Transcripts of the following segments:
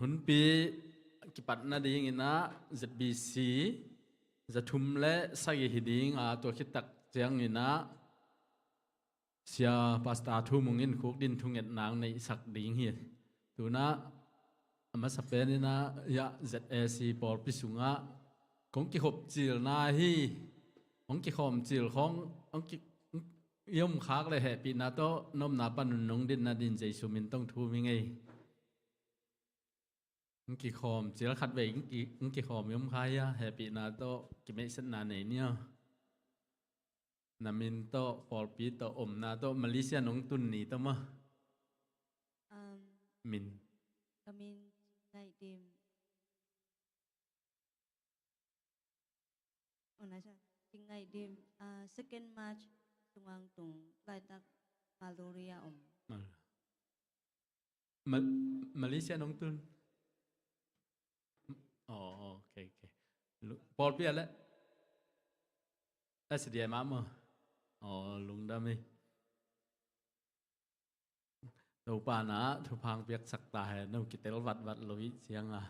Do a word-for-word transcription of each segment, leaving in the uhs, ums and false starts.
Hunpi kipat nadingin ah Z B C za thum le sagih hi ding a, tua khit tak ciangin ah Sia Pastor Thu Mung in khukdin thungetna neihsak ding hi. Tu-in ah a masa penin ah, ya, Z A C pawlpi sungah kong kikhop cilna hi. Hong kikhawm cil khawng, hong ki, hong i om khak le hehpihna tawh na omna pan un nong din nadin Jesu min tong thum ing ei. Hong kikhawm cil khat vei, hong ki, hong kikhawm i om kha hia, hehpihna tawh kimeihsetna nei ni aw. Na min tawh, pawlpi tawh, omna tawh, Malaysia nong tun ni tawh maw? Um, min. Ka min Ngaih Dim. Oh, na sa. Ngaih Dim, ah, second March sungah tung, laitak malaria om. Mal-, Mal-, Malaysia nong tun. Oh, oh, okay, okay. Lu-, pawlpi ah leh. S D M ah maw. Oh, lungdam hi. Topa in ah thupha hong piaksak ta hen, no kitel vatvat lo hi ciang a.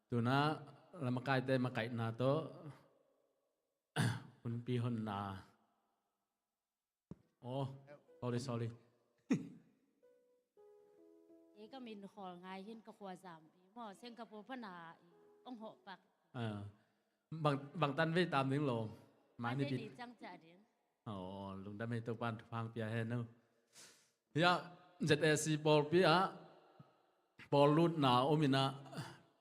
Tu-in ah lamakaite makaihna tawh hunpi honna. Oh, sorry, sorry. Ei, ka min Khawl Ngai hi, ka khua Zampi maw, Singapore pan a, i ong hawh pak. Ah, bang, bang tan vei tam ding lo. Mah ni pi. Ni ciang ciah ding. Oh, lungdam hi, Topa in thupha hong pia hen no. Hia, Z A C pawlpi ah pawllutna om in ah,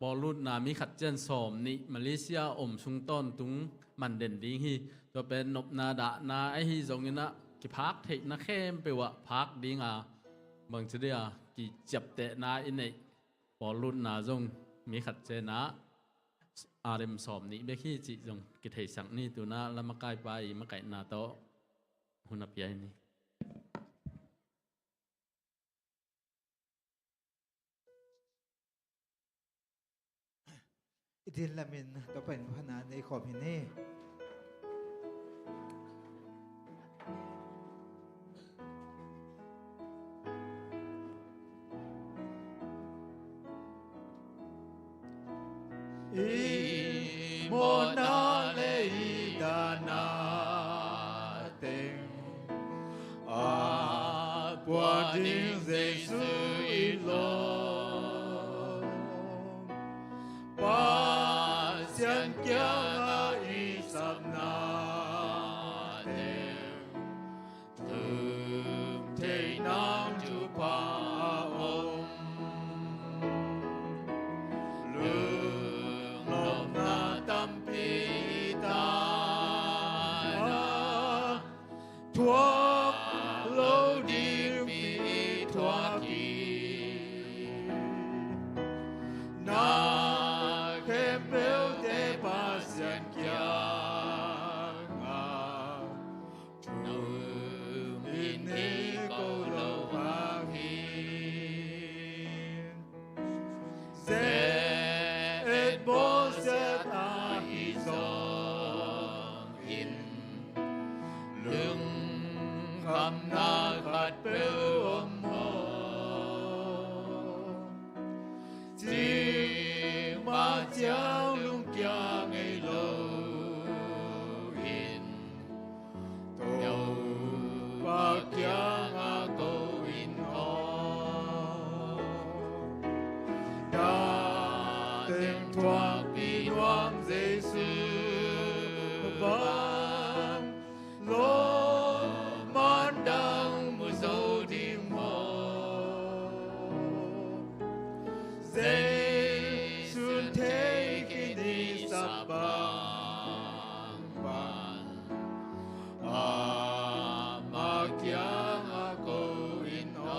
pawllutna mi khat ciang sawm nih Malaysia om sung tawntung man den ding hi. Tua pen nopna dahna ahi zongin ah kiphak theihna khempeuh ah phak ding a, bangci dia kiciaptehna i neih pawllutna zong mi khat ciang ah a rem sawm nih bek hi cih zong kitheisak ni. Tu-in ah lamakaipa i makaihna tawh hun a pia hi ni. I din lamin Topa in phatna nei khawm hi ni. I mawhna le i dahna teng a pua ding Jesu i lawm. Pasian kiangah i sapna teng thum thei nang thupha a om. Lungnopna tampi i tan a, thuak lo ding mi i thuak hi. Na khempeuhte Pasian kiangah thum in i ko lo hang hi. Seh et bawlsiat ahi zongin lungkhamna khatpeuh om maw? Cih mah ciang lungkia ngei lo in Topa kiangah ko in aw. Dah teng thuakpih nuam Jesu bang lawmman dang mu zo ding maw? Jesu thei khin i sap bang pan amah kiangah ko in aw.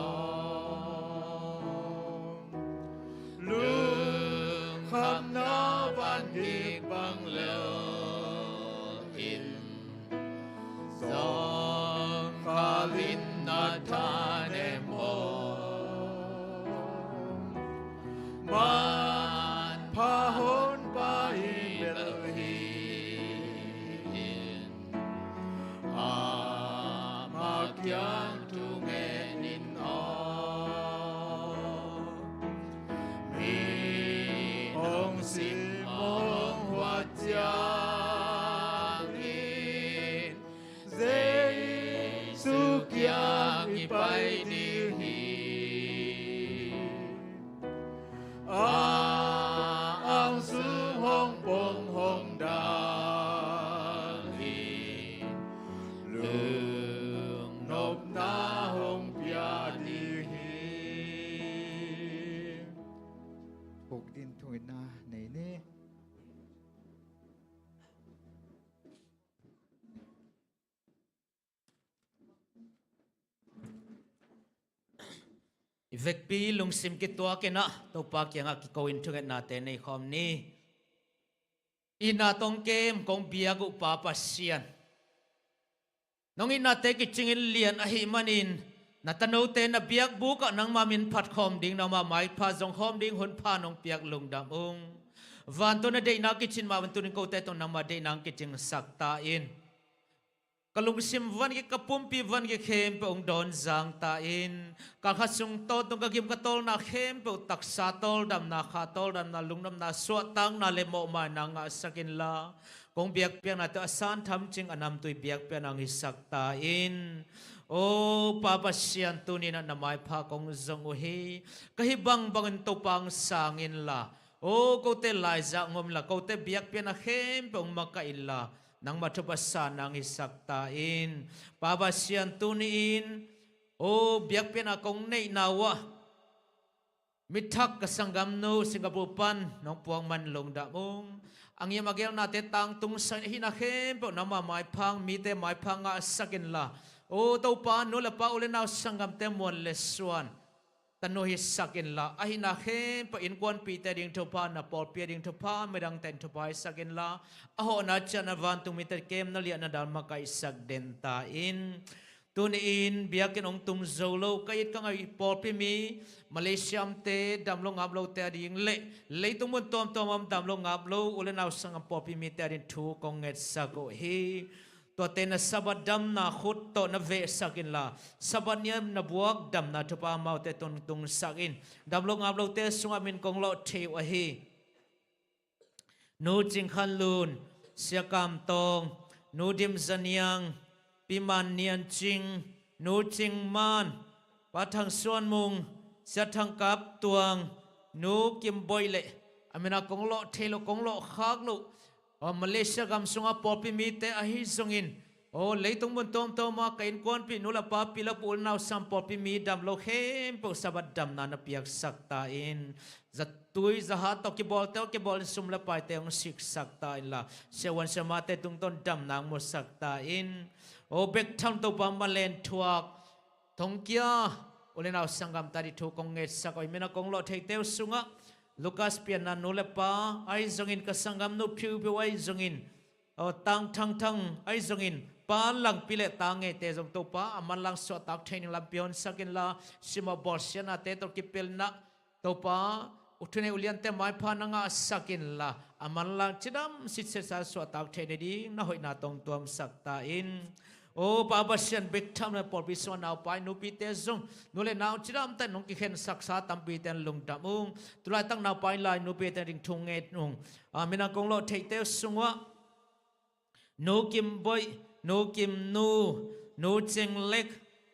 Lungkhamna van dik bang lel in, zawngkhal in na thanem aw. Manpha honpa i bel hi in, amah kiang thu ngen in aw. Mi Simon hua ciangin Jesu kiang i pai ding hi. A ang sung hong pong hong dal hi. Lungnopna hong pia ding hi. Buk din thungetna nei ni. I vekpi lungsim kituakin ah Topa kiangah kiko in thungetnate nei khawm ni. Itna tawh kem kong biak uh Pa Pasian, nong itnate kicingin lian ahih manin na tanote na biakbuk ah nangmah min phat khawm ding, nangmah maipha zong khawm ding hun pha nong piak lungdam ung. Vantung na deihna kicin mah bangin tuni-in kote tawh nangmah deihna hong kicingsak ta in. Ka lungsim van kik, ka pumpi van kik khempeuh hong dawn zang ta in. Kalkhat sung tawntung ka gim ka tawlna khempeuh taksa tawldamna, kha tawldamna, lungnopna, suahtakna le mawhmaina ngahsak inla, kong biakpiaknate a san thamcing a namtui biakpiakna hong hisak ta in. O Pa Pasian, tuni-in ah na maipha kong zong uh hi. Ka hih bangbangin Topa hong sang inla, o kote laizak hong om inla, kote biakpiakna khempeuh hong makaih inla, nangmah thupha sanna hong hisak ta in. Pa Pasian, tuni-in o biakpiakna kong neihna uh ah mithak ka sanggamnu Singapore pan nong puak man lungdam ung. A ngim a gelnate tangtungsak in, a hihna khempeuh nangmah maipha hang, mite maipha hang ngahsak inla, o Topa, nu le pa, u le nau, sanggamte muan le suan tanu hisak inla, a hihna khempeuh innkuanpihte ading thupha, na pawlpi ading thupha, midangte in thupha hisak inla, a hawhna ciangin vantung mite kemna liahna dal makaihsak den ta in. Tuni-in biakinn hong tung zo lo, ka it ka ngaih pawlpi mi, Malaysia omte, dam lo ngap lote ading le leitung mun tuamtuam om dam lo ngap lo u le nau, sanggam, pawlpi mite ading thu kong ngetsak uh hi. Tuate na Sabbath damna khut tawh na vehsak inla, Sabbath ni-a na buak damna thupha amaute tung tungsak in. Dam lo ngap lote sungah min kong lawh thei uh ahi Nu Cing Khan Lun, Sia Kam Tawng, Nu Dim Za Niang, Pi Man Nian Cing, Nu Cing Man, Pa Thang Suan Mung, Sia Thang Kap Tuang, Nu Kim Boih le a min a kong lawh thei loh, kong lawh khak loh, aw, Malaysia gam sunga pawlpi mite ahi zongin, aw, leitung mun tuamtuama ka innkuanpih nu le pa, pi le pu, u le nau, sanggam, pawlpi mi dam lo khempeuh Sabbath damna na piaksak ta in. Zatui zahat tawh kibawlte aw, kibawl in sum le paite hong siksak ta inla, siavuan siamate tungtawn damna hong musak ta in. Aw, bek tham Topa, Malen Thuak, Thongkia, u le nau, sanggamte ading thu kong ngetsak uh hi. Min a kong lawh theite uh sungah Lucas Pianna nu le pa ahi zongin, ka sanggamnu Phiu Phiu ahi zongin, aw, Tang Thang Thang ahi zongin, Pa Langpi le ta Ngeite zong Topa a manlang suahtak thei ning lampi honsak inla, simmawh bawlsiatnate tawh kipelh in ah Topa, u thunei u liante maipha na ngahsak inla, a manlang cidam sitsetsa suahtak theih nading na hoihna tawh hong tuamsak ta in. Aw Pa Pasian, bek tham le pawlpi sungah naupai nupite zong nu le nau cidamtah in hong kikhensaksa tampite in lungdam ung. Tulaitak naupai lai nupite ading thu nget ung. A min a kong lawh theite uh sungah Nu Kim Boih, Nu Kim Nu, Nu Cing Lek,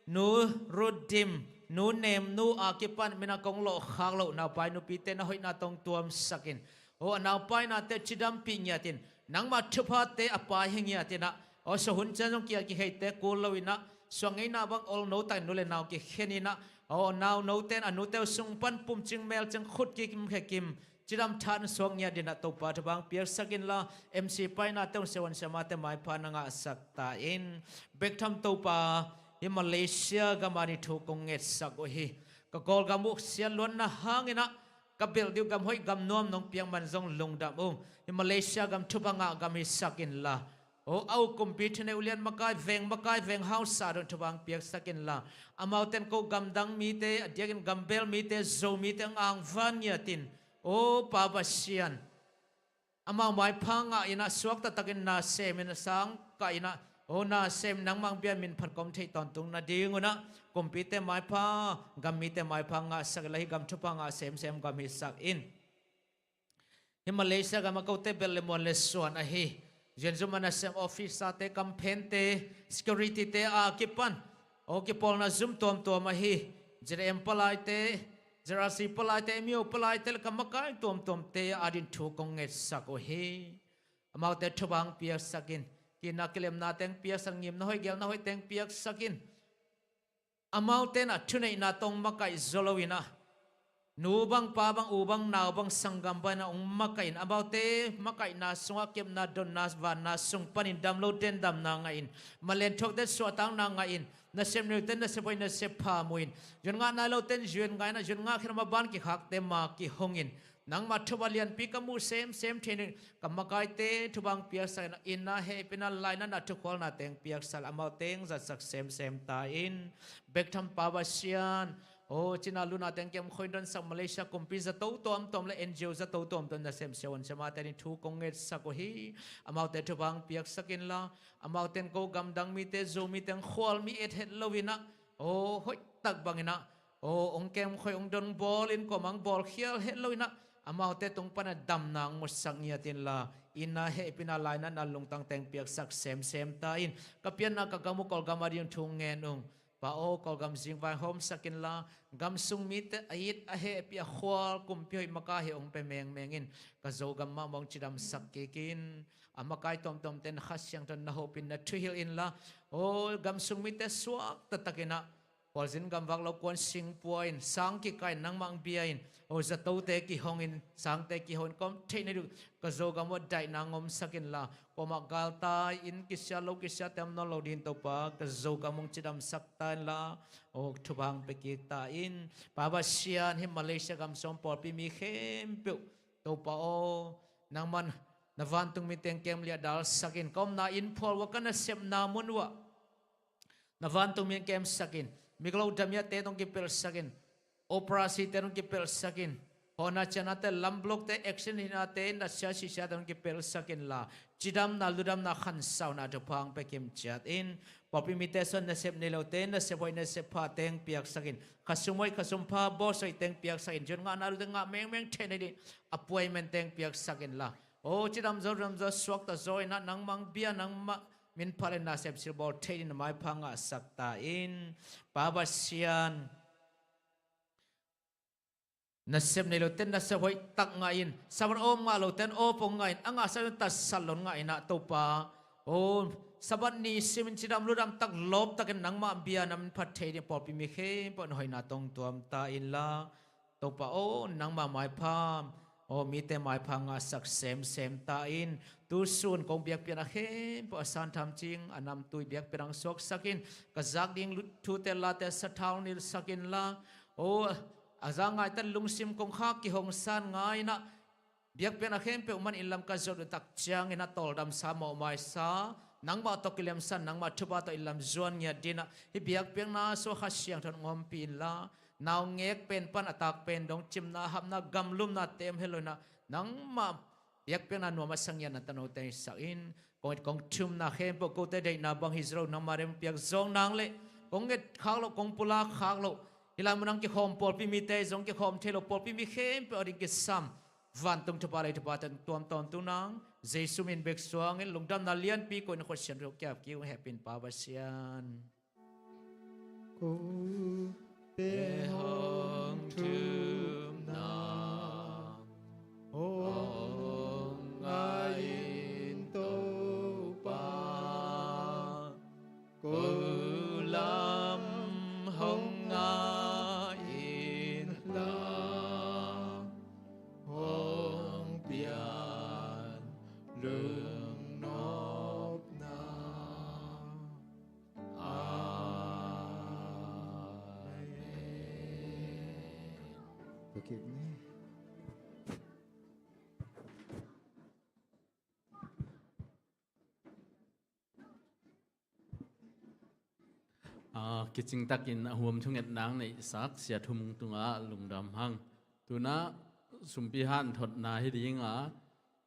Nu Rut Dim, Nu Nem Nu a kipan min a kong lawh khak loh naupai nupite na hoihna tawh hong tuamsak in. Aw, a naupainate cidampih ngiat in, nangmah thuphate a pai hi ngiat in ah, aw, sawt hun ciang zong kia kikheite kul lo in ah, suang ngeina bang olno takin nu le nau kikhen in ah, aw, naunote in a nute uh sung pan pumcing melcing, khut kikim khe kim, cidam than suak ngiat in ah Topa thupha hong piaksak inla, M C painate uh siavuan siamate maipha na ngahsak ta in. Bek tham Topa, hih Malaysia gam ading thu kong ngetsak uh hi. Ka Kawlgam uh siatluatna hangin ah ka belh ding uh gam hoih gam nuam nong piak man zong lungdam ung. Hih Malaysia gam thupha ngah gam hisak inla, aw, a uk kumpi, thunei ulian makai, veng makai, veng hausa ading thupha hong piaksak inla, amaute in ko gamdang mite, a diakin gambel mite, Zomite hong angvan ngiat in, aw Pa Pasian, amau maipha ngah in ah suak taktakin na sem in ah, sang kah in ah, aw, na sem, nangmah hong pia min phat kawm theih tawntung nadingun ah kumpite maipha, gam mite maipha ngahsak inla, hih gam thupha ngah semsem gam hisak in. Hih Malaysia gam a kote bel le muan le suan ahi. Zianzum a nasem office-ate, kamphente, security-te a kipan, aw, kipawlna zum tuamtuam ahi. J M palaite, J R C palaite, M U palaite le ka makai tuamtuamte adin thu kong ngetsak uh hi. Amaute thupha hong piaksak in. Kina kilemna teng piaksak, ngimna hoih gelna hoih teng piaksak in. Amaute in ah thuneihna tawh hong makaih zaw lo in ah, nu bang pa bang u bang nau bang sanggam bang in ah hong makaih in, amaute makaihna sungah kepna, donna, vanna sung panin dam lote in damna ngah in, malen thuakte suahtakna ngah in, nasep neite nasep hoih nasep pha mu in, zuan ngah nai lote in zuan ngah in ah, zuan ngah khin a maban kikhakte ma kihong in, nangmah thupha lianpi ka muh semsem thei in, ka makaite thupha hong piaksak in ah, inn ah hehpihna, lainatna, thukhualna teng piaksak, amaute hong zatsak semsem ta in. Bek tham Pa Pasian, aw, cina luna teng kem khoi donsak, Malaysia kumpi zato tuamtuam le N G O zato tuamtuam nasem siavuan siamate adin thu kong ngetsak uh hi. Amaute thupha hong piaksak inla, amaute in ko gamdang mite, Zomite hong khual mi et het lo in ah, aw, hoihtak bang in ah, aw, hong kem khoi, hong don bawl in, kuamah hong bawlkhial het lo in ah, amaute tung pan ah damna hong musak ngiat inla, inn ah hehpihna, lainatna, lungtang teng piaksak semsem ta in. Ka pianna ka gam uh Kawlgam adin thu ngen ung. Pa aw, Kawlgam zingvai hawmsak inla, gam sung mite a it a hehpih a khual kumpi hoih maka hi hong pia mengmeng in. Ka Zogam mahmah hong cidamsak kik in. A makai tuamtuamte in Kha Siangtho in na hopih in na thuhilh inla, aw, gam sung mite suak taktak in ah, khualzin gamvak lo kuan singpua in, sang kikah in, nangmah hong bia in, aw, zatote kihong in, sangte kihong in, kawm theih na ding uh ka Zogam uh ah daihna hong omsak inla, kuamah galtai, inn kisia, lo kisia te om nawn lo ding Topa, ka Zogam hong cidamsak ta inla, aw, thupha hong pia kik ta in. Pa Pasian, hih Malaysia gam sung pawlpi mi khempeuh Topa aw, nangman na vantung mite hong kem liah dalsak in, ka omna inn phual uh ah, ka nasepna mun uh ah na vantung mi hong kemsak in. Miglo damiate hong kipelsak in. Operasi te hong kipelsak in. Hawhna ciahnate, lamblokte, accident hinate, natsia sisiate hong kipelsak inla, cidamna, ludamna, khansauna thupha hong pia kim ciat in. Pawlpi mite sung nasep nei lote nasep hoih nasep pha teng piaksak in. Khasum hoih khasum pha, boss hoih teng piaksak in. Zuan ngah nai lote ngah mengmeng thei na ding appointment teng piaksak inla, aw, cidam zaw, cidam zaw, suakta zaw in ah, nangmah hong bia, nangmah min phat le nasep silbawl thei ding na maipha ngahsak ta in. Pa Pasian, nasep nei lote nasep hoihtak ngah in, Sabbath awp ngah lote awp hong ngah in, a ngahsak lote tatsat lo hong ngah in ah Topa, aw, Sabbath ni simin cidam ludam tak, lawptak in nangmah bia, na min phat thei ding pawlpi mi khempeuh na hoihna tawh hong tuam ta inla, Topa aw, nangmah maipha, aw, mite maipha ngahsak semsem ta in. Tusun kong biakpiakna khempeuh a san tham cing, a namtui biakpiakna hong suaksak in. Ka zak ding thute late sathau nilsak inla, aw, a za ngai tan lungsim kong khak kihong san ngai in ah, biakpiakna khempeuh man inn lam ka zuat uh tak ciangin ah tawldamsa, mawhmaisa, nangmah tawh kilemsa, nangmah thupha tawh inn lam zuan ngiat ding ah, hih biakpiakna sungah Kha Siangtho in hong ompih inla, naungek pen pan a tak pen dong cimna, hapna, gamlumna te om het lo in ah, nangmah biakpiakna nuam a sa ngiatna tanote hong hisak in. Kong et kong thumna khempeuh kote deihna bang hi zaw lo, nangmah deih hong piak zawk nang leh, kong et khak loh, kong pulak khak loh, hih lai munah hong kikhawm pawlpi mite zong kikhawm thei lo, pawlpi mi khempeuh ading kisam vantung thupha, lei thupha tawh tuam tawntung nang, Jesu min bek suangin lungdamna lianpi ko in, Kha Siangtho kiap kik ung, hehpihna Pa Pasian. Kote hong thumna hong ngah in Topa, ko lam hong ngah inla, hong pian lungnopna. Amen. A, kicingtakin a huam thungetna neihsak Sia Thu Mung tungah lungdam hang. Tunah sumpi hanthotna hi dinga,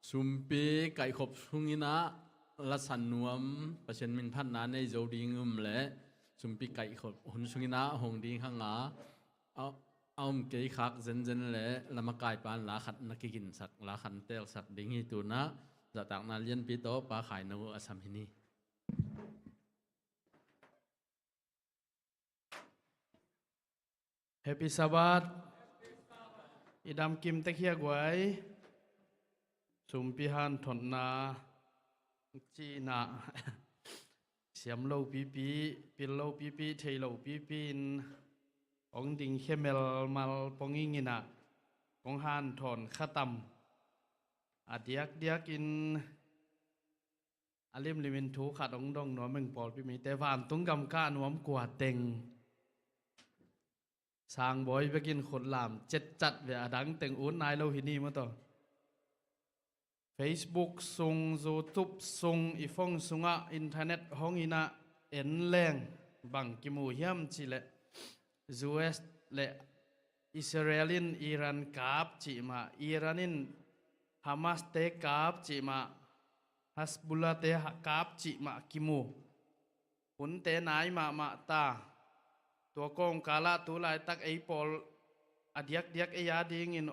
sumpi kaihkhop sunginah lasan nuam, Pasian minphatna nei zo ding um leh sumpi kaihkhop hun sunginah hong ding hanga, a, A om kei khak zenzen le lamakai pan la khat na kiginsak, la khat na teelsak ding hi. Tunah zahtakna lianpi tawh Pa Khai No a sam hi ni. Happy Sabbath. I dam kim tek hia guai. Sumpi hanthotna cihna siam lo pipi, pil lo pipi, thei lo pipi in hong ding khia melmal ponging in ah kong hanthawn khatam. A diakdiak in a limlim in thu khat hong dong nuam eng pawlpi mite, vantung gam kah nuam kua teng. Sangbawi bekin khutlam cetcat ve, a dang teng ut nai lo hi ni maw taw. Facebook sung, YouTube sung, i phone sungah internet hong in ah en leng bang kimu hiam cih leh U S le Israel in Iran kap cih mah, Iran in Hamas te kap cih mah, Hezbollah te ha-, kap cih mah kimu. Hunte nai mahmah ta. Tua kawmkal ah tu laitak ei pawl a diakdiak ei a dingin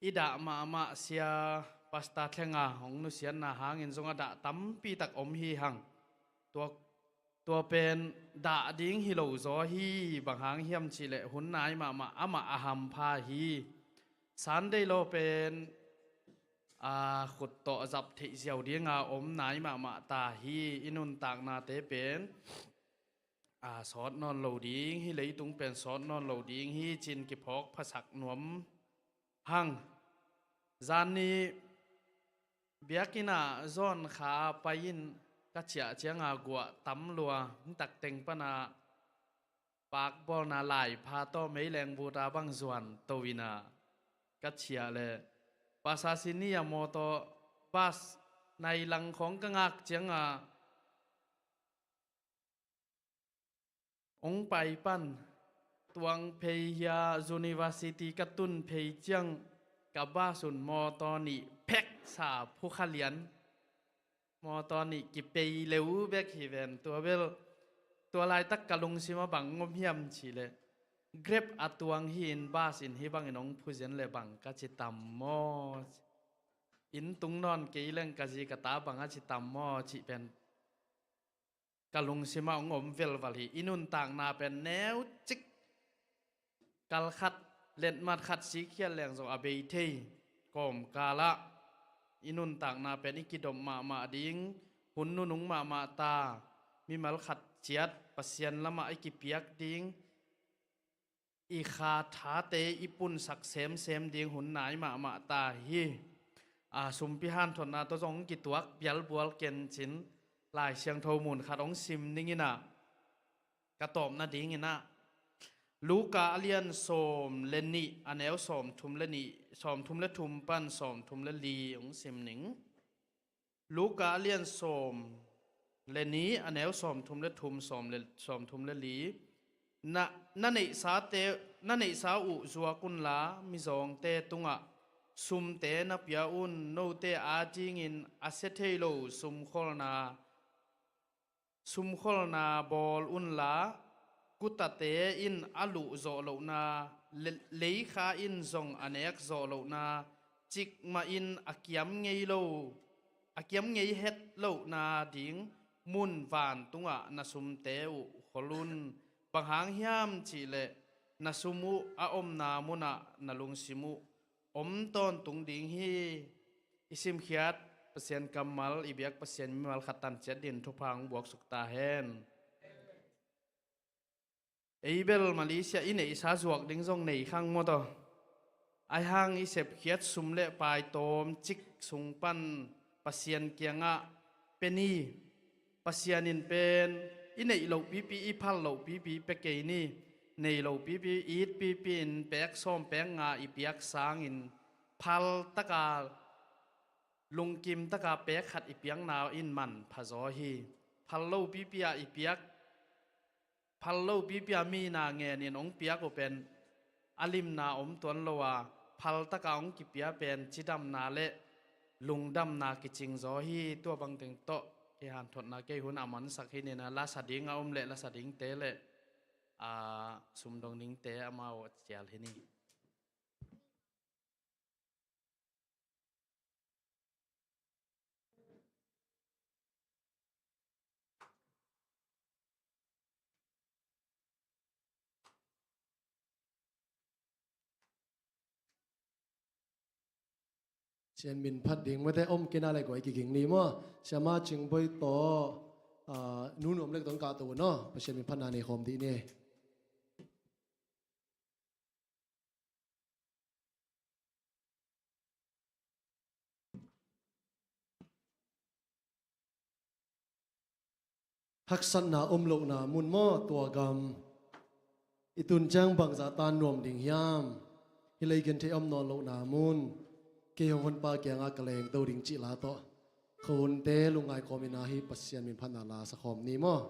i dah mahmah sia Pastor Thlenga hong nusiatna hangin zong a dah tampi tak om hi hang. Tua, tua pen dah ding hi lo zaw hi, bang hang hiam cih leh hun nai mahmah amah a hampha hi. Sunday law pen a khut tawh a zap theih ziau dinga om nai mahmah ta hi. I nuntaknate pen a sawt nawn lo ding hi, leitung pen sawt nawn lo ding hi ci-in kiphawk phasak nuam hang. Zan ni biakinn ah zawn kha pai-in ka ciah cianga guah tam lua, nitak teng pana pakbawlna laipha tawh meileng buta bang zuan to in ah ka ciah leh Pasasini a mawtaw bas nai lang khawng ka ngak cianga hong pai pan tuang phei hia, university ka tun phei ciang ka bas un mawtaw nih phek sa phukha lian. Mawtaw nih kipei leu bek hi ven. Tua bel tua laitak ka lungsim a bang om hiam cih leh Grab a tuang hi-in bas in hih bangin hong phuzen leh bang ka ci tam maw? Inn tung nawn kei leng ka zi ka ta bang a ci tam maw cih pen ka lungsim ah hong om velval hi. I nuntakna pen neucik kal khat letmat khat sikkhiat leng zong a bei thei kawmkal ah i nuntakna pen i kidop mahmah ding, hun nunung mahmah ta, mimal khat ciat Pasian lamah i kipiak ding, i kha thate i punsak semsem ding hun nai mahmah ta hi. A, sumpi hanthotna tawh zong kituak bialbual kencin Lai Siangtho mun khat hong sim ning in ah ka tawpna ding in ah Luka a lian sawm le nih, a neu sawm thum le nih, sawm thum le thum pan sawm thum le li hong sim ning. Luka a lian sawm le nih, a neu sawm thum le thum, sawm le, sawm thum le li. Na, na neihsate, na neihsa uh zuak unla, mizawngte tungah sumte na pia un. Note adingin a sia thei lo sumkholna, sumkholna bawl unla, kutate in a luh zawh lohna, le-, leikha in zong a nek zawh lohna, cikmah in a kiam ngei lo, a kiam ngei het lohna ding mun vantungah na sumte uh khol un. Bang hang hiam cih leh na sum uh a omna munah na lungsim uh om tawntung ding hi. I simkhiat Pasian kammal, i biak Pasian mimal khat tan ciat din thupha hong buaksuk ta hen. Ei bel Malaysia i neihsa zuak ding zong nei khang maw taw. Ahi hang i sepkhiat sum le pai tawmcik sung pan Pasian kiangah pe ni. Pasian in pen i neih loh pipi, i phal loh pipi pe kei ni. Nei loh pipi, it pipi in pek sawm pek nga i piak sangin phal taka, lungkim taka pek khat i piakna in manpha zaw hi. Phal lo pipi a i piak, phal lo pipi a mi na ngenin hong piak uh pen a limna om tuan lo a, phal taka hong kipia pen cidamna le lungdamna kicing zaw hi. Tua bangteng tawh kei hanthotna kei hun a mansak hi nina, lasa ding a om le lasa dingte le aa, sum dong dingte amau a cial hi ni. Sian min phat ding mate om kei na le guai kiging ni maw. Siama Cing Boi tawh, aa, Nu Nuam Lek tawh kah to un aw. Pasian min phatna nei khawm dih ni. Haksatna om lohna mun maw, tua gam i tun ciang bangzah tan nuam ding hiam? Hi lei genthei om nawn lohna mun, kei hong honpa kiangah ka lengto ding cih la tawh, khuahunte lungngai kawmin ah hih Pasian min phatna la sa khawm ni maw.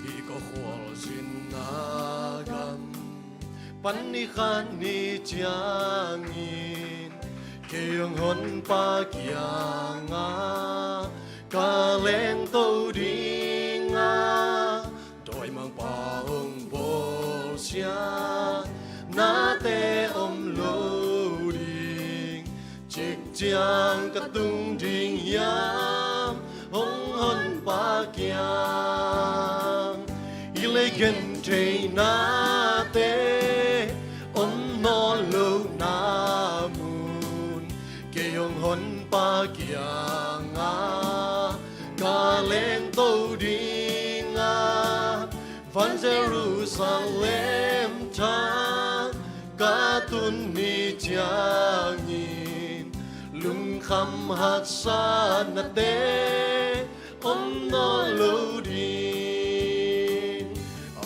Hih ka khualzinna gam pan ni khat ni ciangin kei hong honpa kiangah ka lengto ding a, dawimangpa hong bawlsiatnate om lo ding. Cik ciang ka tung ding hiam hong honpa kiang? Hi lei genthei nate om nawn lohna mun, kei hong honpa kiangah ka lengto ding a, van Jerusalem thak ka tun ni ciangin lungkham haksatnate om nawn lo ding.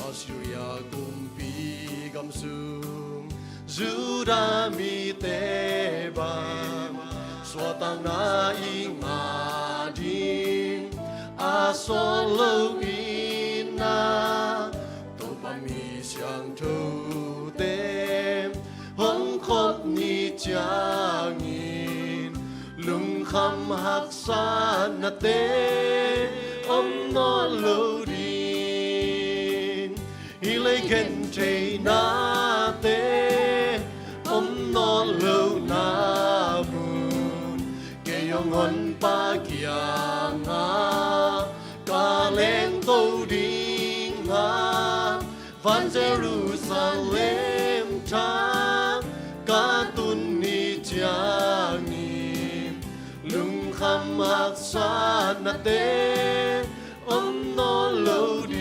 Assyria kumpi gam sung Judah mite bang suahtakna i ngah ding a sawt lo in ah, Topa mi siangthote hong khop ni ciangin lungkham haksatnate om nawn lo ding. Hi lei genthei nate om nawn lohna mun, kei hong honpa kiangah ka lengto ding a, van Jerusalem thak ka tun ni ciangin lungkham haksatnate om nawn lo ding.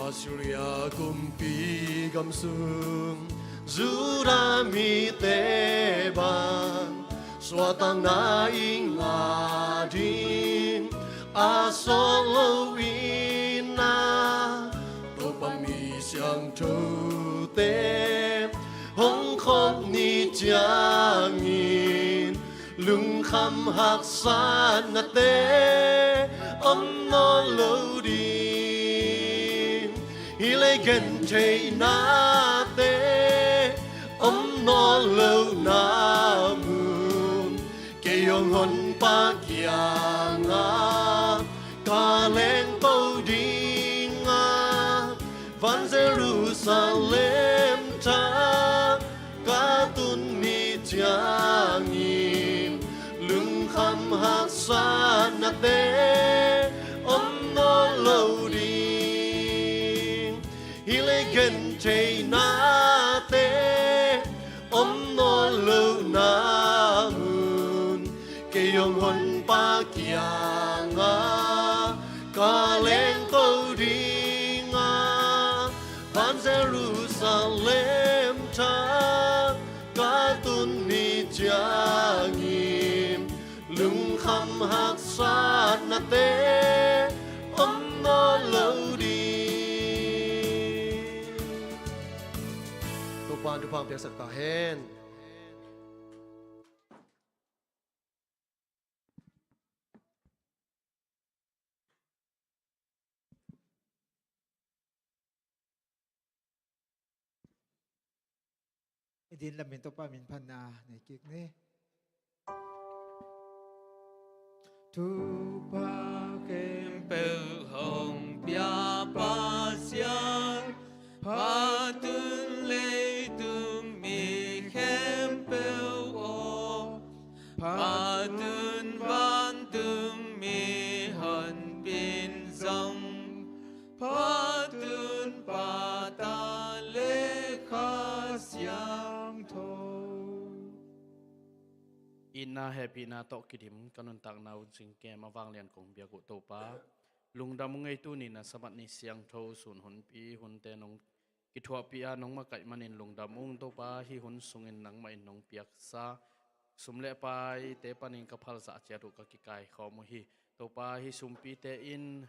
Assyria kumpi gam sung Judah mite bang suahtakna i ngah ding a sawt lo in ah, Topa mi siangthote hong khop ni ciangin lungkham haksatnate om nawn lo ding. Hih lei gentheihnate om nawn lohna mun, kei hong Honpa kiangah ka lengto ding a, van Jerusalem tha ka tun ni ciangin lungkham haksatnate om nawn lo ding. Hih lei gentheihnate om nawn lohna mun, kei hong Honpa kiangah ka lengto ding a, van Jerusalem tha ka tun ni ciangin lungkham haksatnate om nawn lo ding. Topa'n thupha hong piaksak ta hen. I din lamin Topa min phatna nei kik ni. Thupha khempeuh hong pia Pasian, phatun leitung mi khempeuh aw, phatun vantung mihonpi in zong, phatun Pa, Ta le Kha Siangtho. Itna hehpihna tawh kidim ka nuntakna hun singkem a vanglian kong biak uh Topa, lungdam ung ei. Tuni in a Sabbath ni siangtho sun hunpi hunte nong kithuahpih a nong makaih manin lungdam ung Topa. Hih hun sungin nangmah in nong piaksa sum le paite panin ka phalzah ciat uh ka kikaikhawm uh hi. Topa, hih sumpite in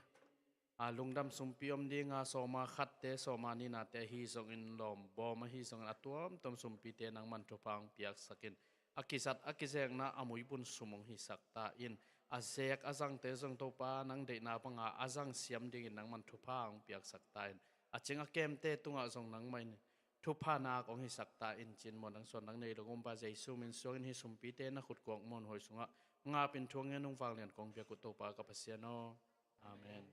a, lungdam sumpi om ding a, sawma khatte, sawma ninate ahi zongin, lawmbawm ahi zongin, a tuamtuam sumpite nangman thupha hong piaksak in. A kizat a kizekna a muibun sum hong hisak ta in. A zek a zangte zong Topa, nang deihna banga a zang siam dingin nangman thupha hong piaksak ta in. A cing a kemte tungah zong nangmah in thupha nak hong hisak ta in, ci-in muan nang suan nang nei lo Gumpa Jesu min suangin hih sumpite na khutkuak muanhuai sungah ngapin thu hong ngen ung. Vanglian kong biak uh Topa ka Pasian aw. Amen.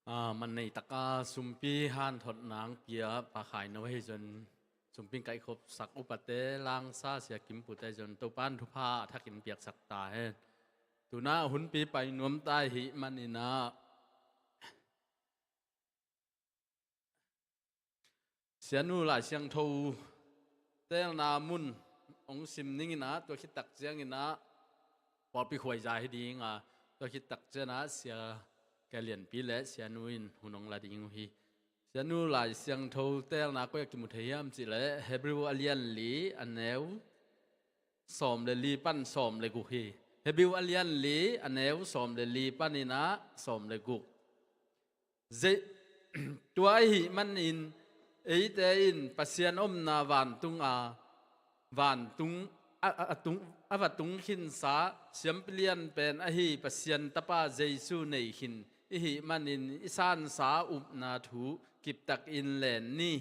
A, man nei taka sumpi hanthotna hong pia Pa Khai No ahi zong, sumpi hong kaihkhopsak upate, langsa Sia Kim Pute zong Topa'n thupha a thakin piaksak ta hen. Tuna hunpi pai nuam ta ahih manin a, Sianu Lai Siangtho teelna mun hong sim ning in a, tua khit tak ciangin a pawlpi khuaiza hi ding a, tua khit tak ciangin a Sia Kei Lianpi le Sianu in hun hong la ding uh hi. Sianu Lai Siangtho teelna koi ah kimu thei hiam cih leh Hebrew a lian li a neu sawm le li pan sawm le guk hi. Hebrew a lian li a neu sawm le li panin a sawm le guk. Zei-, tua ahih manin eite in Pasian omna vantung a, vantung a, a, a tung, a va tung khinsa siampi lianpen ahi Pasian Tapa Jesu nei khin i hih manin i sansa upna thu kiptakin len ni.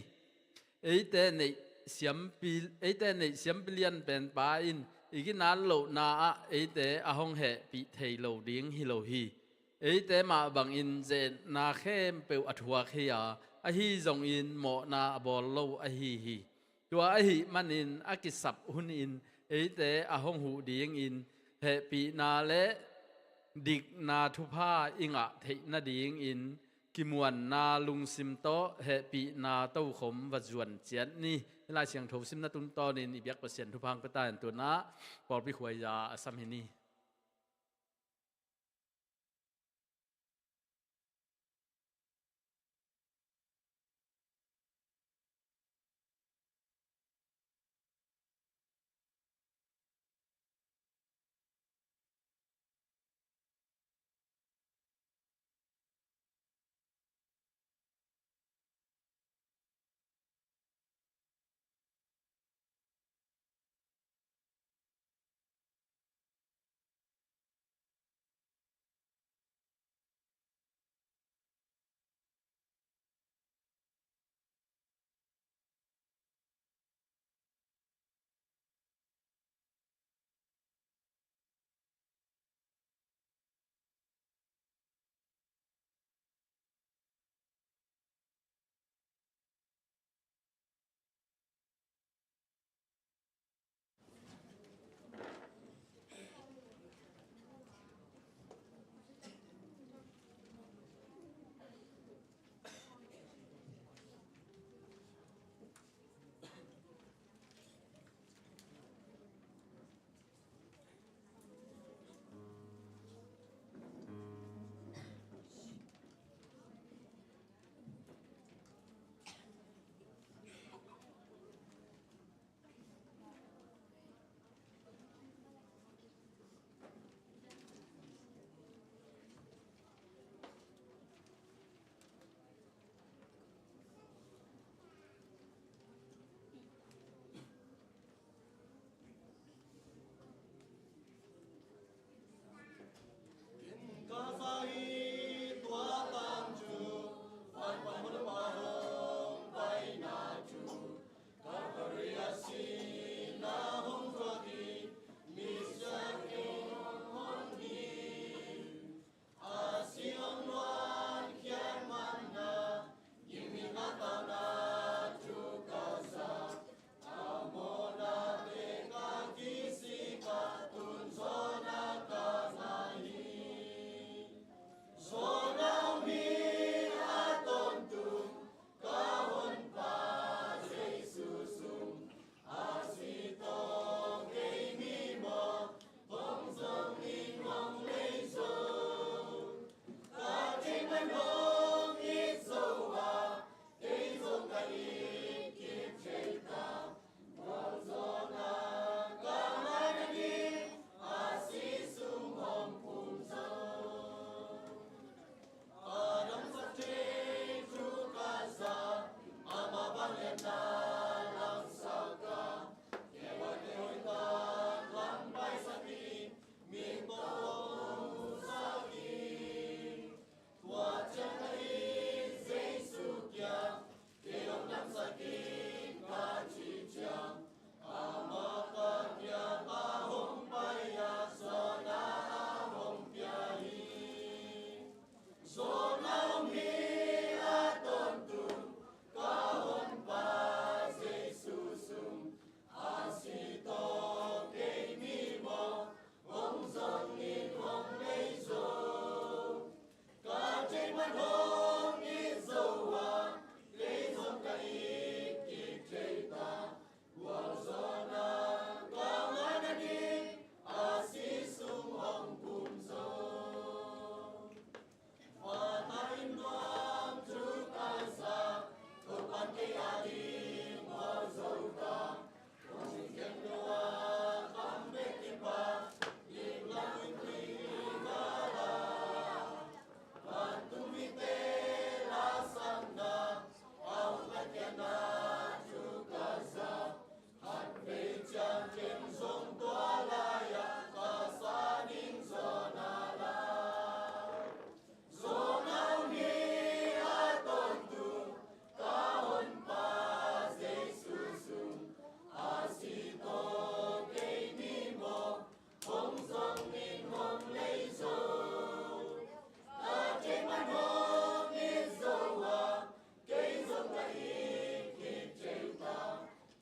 Eite neih siampi, eite neih siampi lianpen Pa in i ginat lohna ah eite a hong hehpih thei lo ding hi lo hi. Eite mah bangin ze-etna khempeuh a thuak hi a, ahi zongin mawhna a bawl lo ahi hi. Tua ahih manin a kisap hunin eite a hong huh dingin hehpihna le dikna thupha i ngah theih nadingin kimuanna lungsim tawh hehpihna tokhom va zuan ciat ni. Hih Lai Siangtho simna tungtawnin i biak Pasian thupha hong pia ta hen. Tuna pawlpi khuaiza a sam hi ni. Tua tangthu, Van Pang Mulupa hong paina thu, Calvary a sihna hong thuak hi, misiangtho hong hi. A si hong nuamkhiat manna, gimna tauna thu ka za, a mawhnate ka kisik a, tun zawhna ka ngah hi. Zawhna om hi a tawntung, ka Honpa Jesu sung, a si tawh kei mimawh, hong zong in hong lei zo. Ka theih man hong it zo a, kei zong ka it kik thei ta. Gualzawhna ka ngah nading, a si sung hong pum zo. A damsak thei thu ka za, ama vangliatna langsak a, kei a te hoihtak lam paisak hi, mik tawh hong musak hi. Tua ciang ka it Jesu kiang, kei hong damsak in ka cih ciang, amah ka kiangah hong pai a, zawhna a hong pia hi. Zawhna om hi a tawntung, ka Honpa Jesu sung, a si tawh kei mimawh, hong zong in hong lei zo. Ka theih man hong it zo a, kei zong ka it kik thei ta. Gualzawhna ka ngah nading, a si sung hong pum zo. Fa ta in nuam thu ka za, Topa'n kei a ding bawl zo ta. Kong khempeuh a kam bek kipak, lim lam in hui ka la. Vantung mite la sakna, a hong latkhiatna thu ka za. Khatvei ciang ken zong tua lai-ah ka sa ding zawhna la. Zawhna om hi a tawntung, ka Honpa Jesu sung, a si tawh kei mimawh, hong zong in hong lei zo. Ka theih man hong it zo a, kei zong ka it kik thei ta.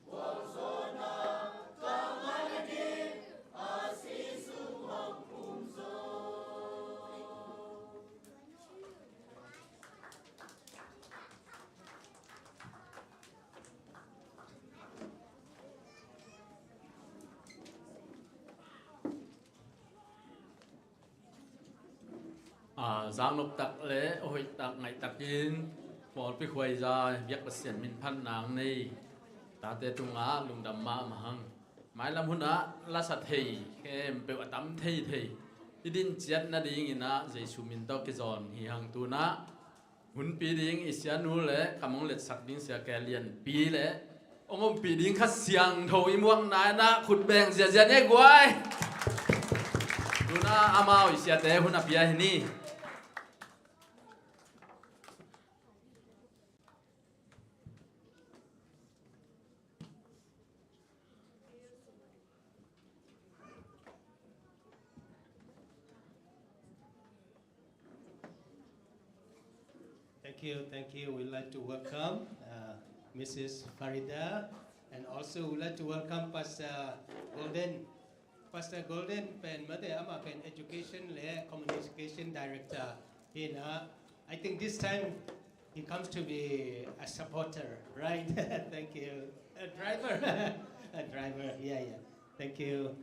Gualzawhna ka ngah nading, a si sung hong pum zo. A, zaknop tak le hoih tak ngaih takin pawlpi khuaiza biak Pasian min phat nang nei tate tungah lungdam mahmah hang. Mailam hunah lasa thei khempeuh a tam thei thei i din ciat nadingin ah Jesu min tawh kizawn hi hang. Tunah hunpi ding i sianu le kam hong letsak ding sia Kelianpi le hong ompih ding Kha Siangtho i muakna in ah khut beng ziazia ni guai. Tunah amau i siate hun a pia hi ni. Thank you, thank you. We'd like to welcome uh, Missus Farida, and also we'd like to welcome Pastor Golden. Pastor Golden pen mate, amah pen Education le Communication Director hi in ah, I think this time he comes to be a supporter, right? Thank you. A driver. A driver, yeah, yeah. Thank you.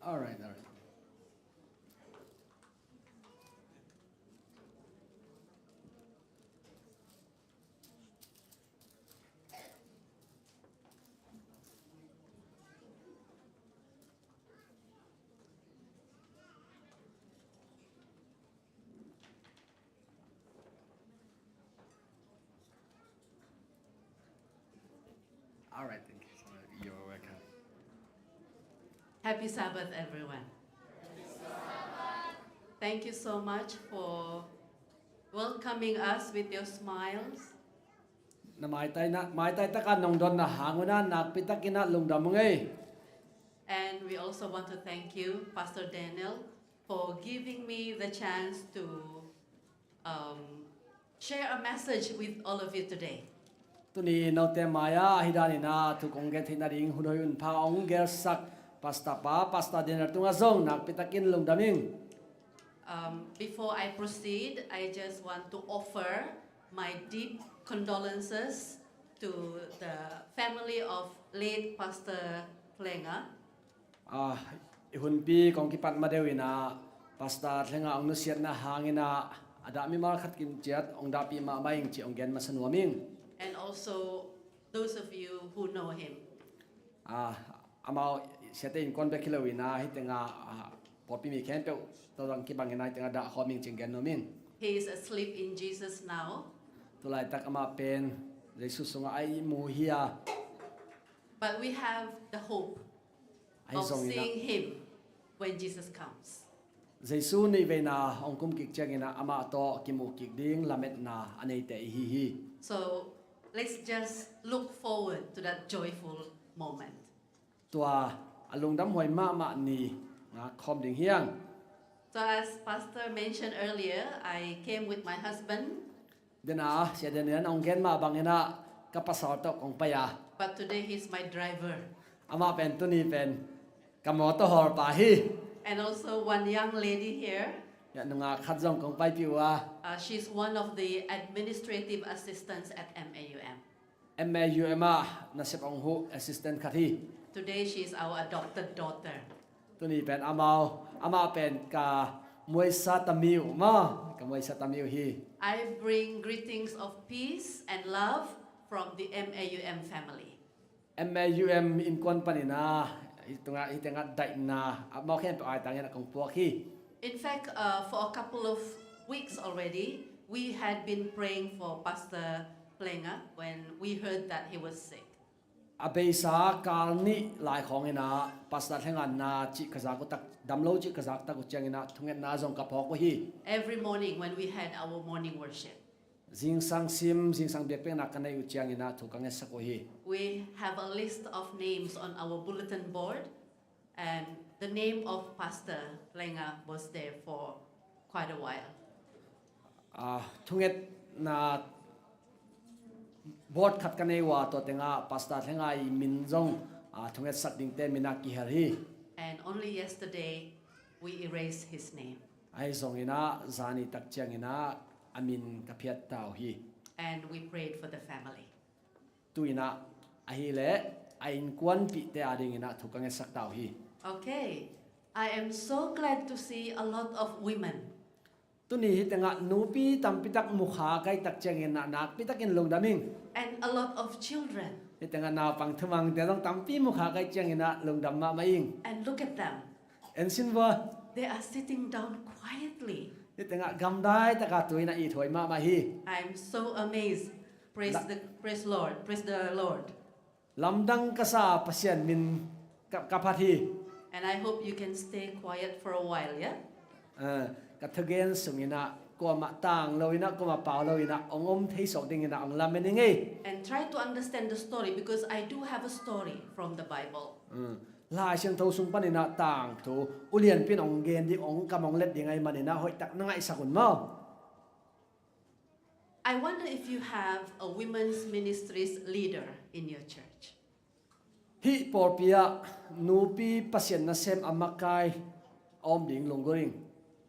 All right, all right. Happy Sabbath, everyone. Thank you so much for welcoming us with your smiles. Na maitai na, maitai taka nong donna hang un ah nakpi takin ah lungdam ung ei. And we also want to thank you, Pastor Daniel, for giving me the chance to um, share a message with all of you today. Tuni note mai-ah ahi danin ah thu kong gen theih nading hun hoih hun pha hong gelsak Pastor pa, Pastor Daniel tungah zong nakpi takin lungdam ing. Um, before I proceed, I just want to offer my deep condolences to the family of late Pastor Plenga. Ah, i hunpi kong kipat ma deuh in ah Pastor Thlenga hong nusiatna hangin ah a dah mimal khat kim ciat hong dahpih mahmah ing ci hong gen masa nuam ing. And also those of you who know him. Ah, amau siate innkuan bek hi lo in ah hih tengah, ah, pawlpi mi khempeuh tawh zong kibangin ah hih tengah dah khawm ing ci hong gen nuam ing. He is asleep in Jesus now. Tulaitak amah pen Jesu sungah a ihmu hi a. But we have the hope of seeing him when Jesus comes. Jesu nihveina hong kum kik ciangin ah amah tawh kimuh kik ding lametna a neite i hi hi. So let's just look forward to that joyful moment. Tua a lungdam huai mahmah ni ngak khawm ding hi hang. So as Pastor mentioned earlier, I came with my husband. Dena, Sia Daniel in hong gen mah bangin ah ka pasal tawh kong pai a. But today he's my driver. Amah pen tuni pen ka mawtaw hawlpa hi. And also one young lady here. Nungak khat zong kong paipih uh a. Uh, she's one of the administrative assistants at M A U M. M A U M ah nasep hong huh assistant khat hi. Today she is our adopted daughter. Tuni pen amau, amah pen ka muaisa tamiu maw, ka muaisa tamiu hi. I bring greetings of peace and love from the M A U M family. M A U M innkuan panin ah hih tengah daihna amau khempeuh aitangin ah kong puak hi. In fact, uh, for a couple of weeks already, we had been praying for Pastor Plenga when we heard that he was sick. A beisa kal nih lai khawngin ah Pastor Thlenga na cih ka zak uh tak, dam lo cih ka zak tak uh ciangin ah thungetna zong ka phawk uh hi. Every morning when we had our morning worship. Zingsang sim, zingsang biakpiakna ka neih uh ciangin ah thu ka ngetsak uh hi. We have a list of names on our bulletin board, and the name of Pastor Plenga was there for quite a while. Ah, thungetna board khat ka nei uh a, tua tengah Pastor Thlenga i min zong, ah, thungetsak dingte min ah kihel hi. And only yesterday we erased his name. Ahi zongin ah zani tak ciangin ah a min ka phiat ta uh hi. And we prayed for the family. Tu-in ah ahih leh a innkuanpihte adingin ah thu ka ngetsak ta uh hi. Okay. I am so glad to see a lot of women. Tuni hih tengah nupi tampi tak mu kha ka hih tak ciangin ah nakpi takin lungdam ing. And a lot of children. Hih tengah naupang thumangte zong tampi mu kha ka hih ciangin ah lungdam mahmah ing. And look at them. En sin vua. They are sitting down quietly. Hih tengah gamdai taka tu-in ah ithuai mahmah hi. I'm so amazed. Praise the, praise Lord. Praise the Lord. Lamdang ka sa, Pasian min ka, ka phat hi. And I hope you can stay quiet for a while, yeah? Ah, ka thugen sungin ah kuamah tang loin ah, kuamah pau loin ah hong om thei sawk dingin ah hong lamen ing ei. And try to understand the story, because I do have a story from the Bible. Ah, Lai Siangtho sung panin ah tangthu ulianpi in hong gen ding, hong kam hong let ding ahih manin ah hoihtak na ngaihsak un maw. I wonder if you have a women's ministries leader in your church. Hih pawlpi ah nupi Pasian nasem a makai a om ding lunggulh ing.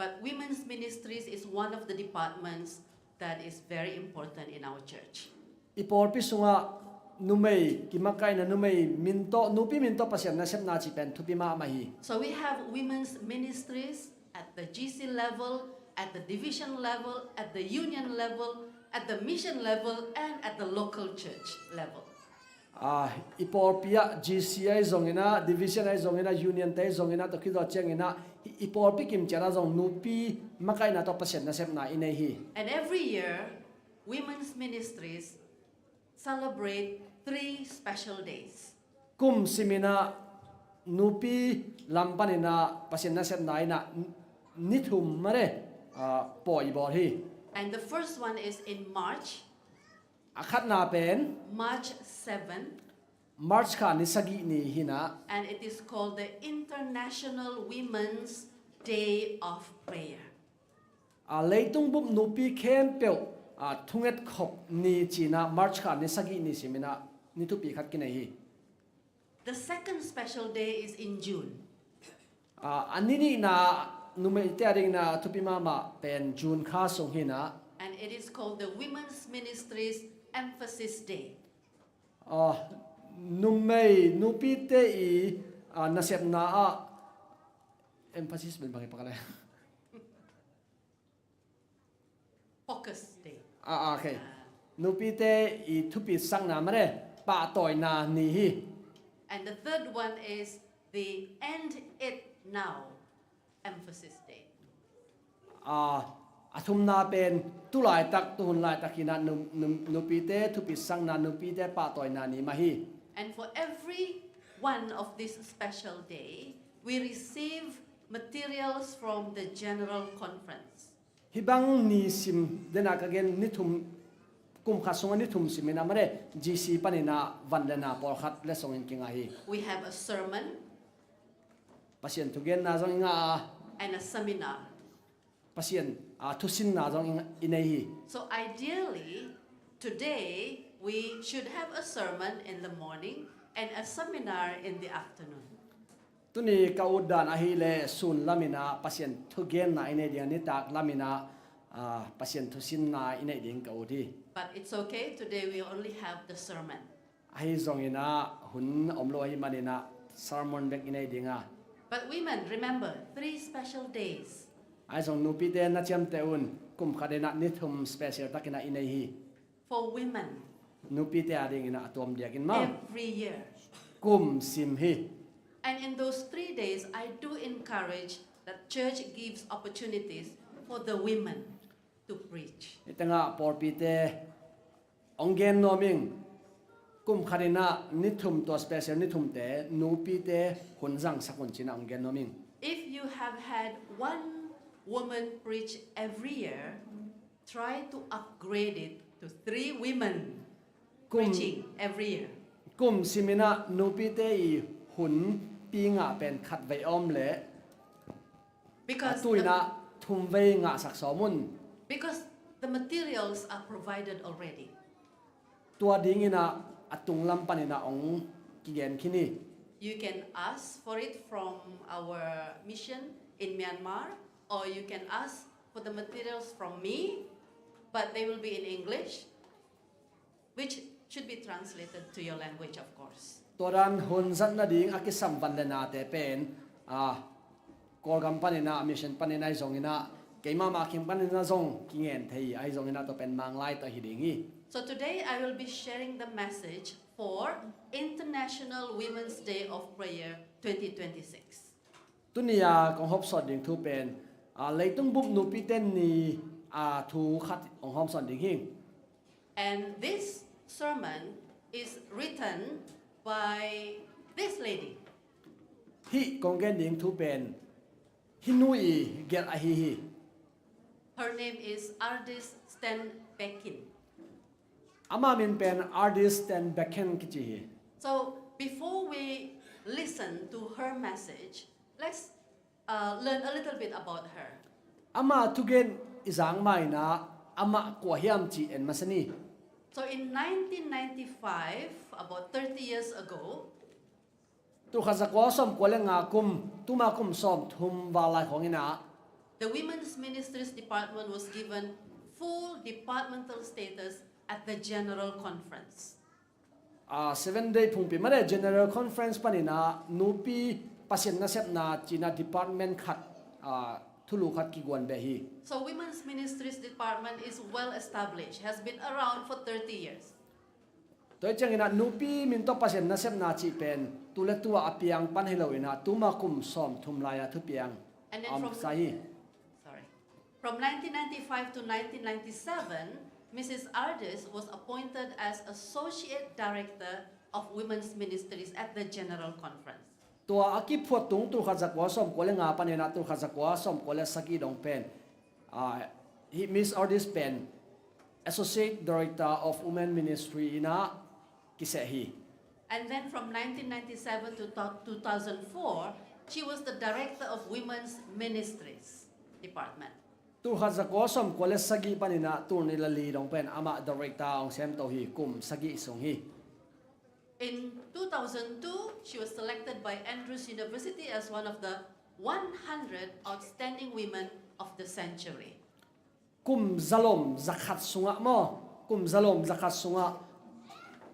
But women's ministries is one of the departments that is very important in our church. I pawlpi sungah numei kimakaihna, numei min tawh, nupi min tawh Pasian nasepna cih pen thupi mahmah hi. So we have women's ministries at the G C level, at the division level, at the union level, at the mission level, and at the local church level. Ah, i pawlpi ah G C ahi zongin ah, division ahi zongin ah, union te ahi zongin ah, tua khit zawh ciangin ah i, i pawlpi kim ciat ah zong nupi makaihna tawh Pasian nasepna i nei hi. And every year, women's ministries celebrate three special days. Kum simin ah nupi lam panin ah Pasian nasepna in ah ni thum mare, ah, pawi bawl hi. And the first one is in March. A khatna pen March seven. March kha ni sagih ni hi in ah. And it is called the International Women's Day of Prayer. Ah, leitung bup nupi khempeuh, ah, thunget khop ni ci in ah March kha ni sagih ni sim in ah ni thupi khat kinei hi. The second special day is in June. Ah, a ni nihna, numeite a dingin ah thupi mahmah pen June kha sung hi in ah. And it is called the Women's Ministries Emphasis Day. Ah, numei, nupite i, ah, nasepna ah emphasis pen bang hi pakale. Focus Day. Ah, ah, okay. Ah. Nupite i thupisakna mare, pahtawina ni hi. And the third one is the End It Now Emphasis Day. Ah, a thumna pen tu laitak, tuhun laitak hi in ah num-, num-, nupite thupisakna, nupite pahtawina ni mah hi. And for every one of this special day, we receive materials from the General Conference. Hih bang ni sim, den a ka gen ni thum, kum khat sungah ni thum sim in ah mare, G C panin ah van le na pawlkhat letsong in kinga hi. We have a sermon. Pasian thugenna zong i ngah a. And a seminar. Pasian, ah, thusinna zong i ngah, i nei hi. So ideally, today we should have a sermon in the morning and a seminar in the afternoon. Tuni ka ut dan ahih leh sun lamin ah Pasian thugenna i nei ding a, nitak lamin ah, ah, Pasian thusinna i neih ding ka ut hi. But it's okay, today we only have the sermon. Ahi zongin ah hun om lo ahih manin ah sermon bek i nei ding a. But women, remember, three special days. Ahi zong nupite na ciamteh un, kum khat in ah ni thum special takin ah i nei hi. For women. Nupite a dingin ah a tuam diakin maw. Every year. Kum sim hi. And in those three days, I do encourage that church gives opportunities for the women to preach. Hih tengah pawlpite hong gen nuam ing, kum khat in ah ni thum, tua special ni thumte nupite hun zangsak un ci-in ah hong gen nuam ing. If you have had one woman preach every year, try to upgrade it to three women preaching every year. Kum sim in ah nupite i hun pi ngah pen khatvei om leh, a tu in ah thumvei ngahsak sawm un. Because the materials are provided already. Tua dingin ah a tunglam panin ah hong kigen khin hi. You can ask for it from our mission in Myanmar, or you can ask for the materials from me, but they will be in English, which should be translated to your language, of course. Tua dan hun zat nading a kisam van le nate pen, ah, Kawlgam panin ah, mission panin ah ahi zongin ah, keimah mah kim panin ah zong kingen thei hi, ahi zongin ah tua pen Manglai tawh hi ding hi. So today I will be sharing the message for International Women's Day of Prayer twenty twenty-six. Tuni a kong hawmsawn ding thu pen, ah, leitung bup nupite ni a thu khat kong hawmsawn ding hi. And this sermon is written by this lady. Hih kong gen ding thu pen hih nu i gelh ahi hi. Her name is Ardis Stenbäckin. Ama min pen Ardis Stenbäckin kici hi. So before we listen to her message, let's uh, learn a little bit about her. Ama thugen i zak ma-in ah, amah kua hiam cih en masa ni. So in nineteen ninety-five, about thirty years ago, tulkhat zakua sawmkua le nga kum, tuma kum sawmthum val lai khawng in ah, the Women's Ministries Department was given full departmental status at the General Conference. Ah, Seven Day phungpi mah le General Conference panin ah nupi Pasian nasepna ci-in ah department khat, ah, thulu khat kiguan beh hi. So Women's Ministries Department is well established, has been around for thirty years. Tua hi ciangin ah nupi min tawh Pasian nasepna cih pen tu le tu-a a piang pan hi lo in ah, tuma kum sawmthum lai-a thupiang a om sa hi. Sorry. From nineteen ninety-five to nineteen ninety-seven, Missus Ardis was appointed as Associate Director of Women's Ministries at the General Conference. Tua a kiphuat tung tulkhat zakua sawmkua le nga panin ah tulkhat zakua sawmkua le sagih dong pen, ah, hi Miss Ordis pen Associate Director of Women Ministry in ah kiseh hi. And then from nineteen ninety-seven to two thousand four, she was the Director of Women's Ministries Department. Tulkhat zakua sawmkua le sagih panin ah tul nih le li dong pen amah Director hong semto hi, kum sagih sung hi. In two thousand two, she was selected by Andrews University as one of the one hundred outstanding women of the century. Kum zalom zakhat sungah maw, kum zalom zakhat sungah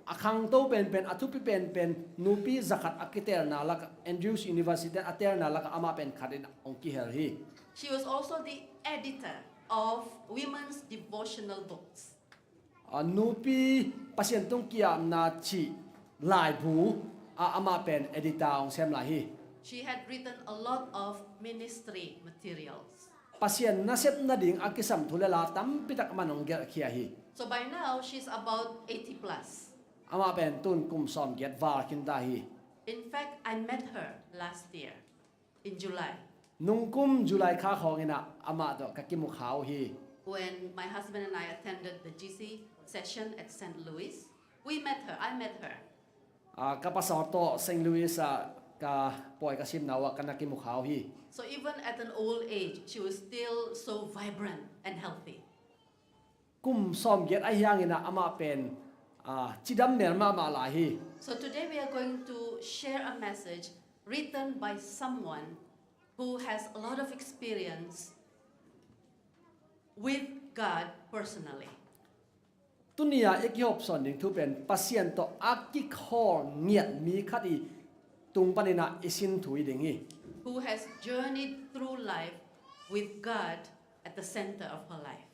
a khangto penpen, a thupi penpen, nupi zakhat a kitelna lakah, Andrews University a telna lakah amah pen khat in hong kihel hi. She was also the editor of women's devotional books. A nupi Pasian tung kiamna cih laibu ah amah pen editor hong sem lai hi. She had written a lot of ministry materials. Pasian nasep nading a kisam thu le la tampi tak amah in hong gelhkhia hi. So by now, she's about eighty plus. Amah pen tun kum sawmgiat val khin ta hi. In fact, I met her last year in July. Nungkum July kha khawng in ah amah tawh ka kimu kha uh hi. When my husband and I attended the G C session at Saint Louis, we met her. I met her. Ah, ka pasal tawh Saint Louis ah ka pawi ka simna uh ah ka na kimu kha uh hi. So even at an old age, she was still so vibrant and healthy. Kum sawmgiat ahi hangin ah amah pen, ah, cidam mel mahmah lai hi. So today we are going to share a message written by someone who has a lot of experience with God personally. Tuni-a i kihopsawn ding thu pen Pasian tawh a kikhawl ngiat mi khat i tung panin ah i sin thu hi ding hi. Who has journeyed through life with God at the center of her life.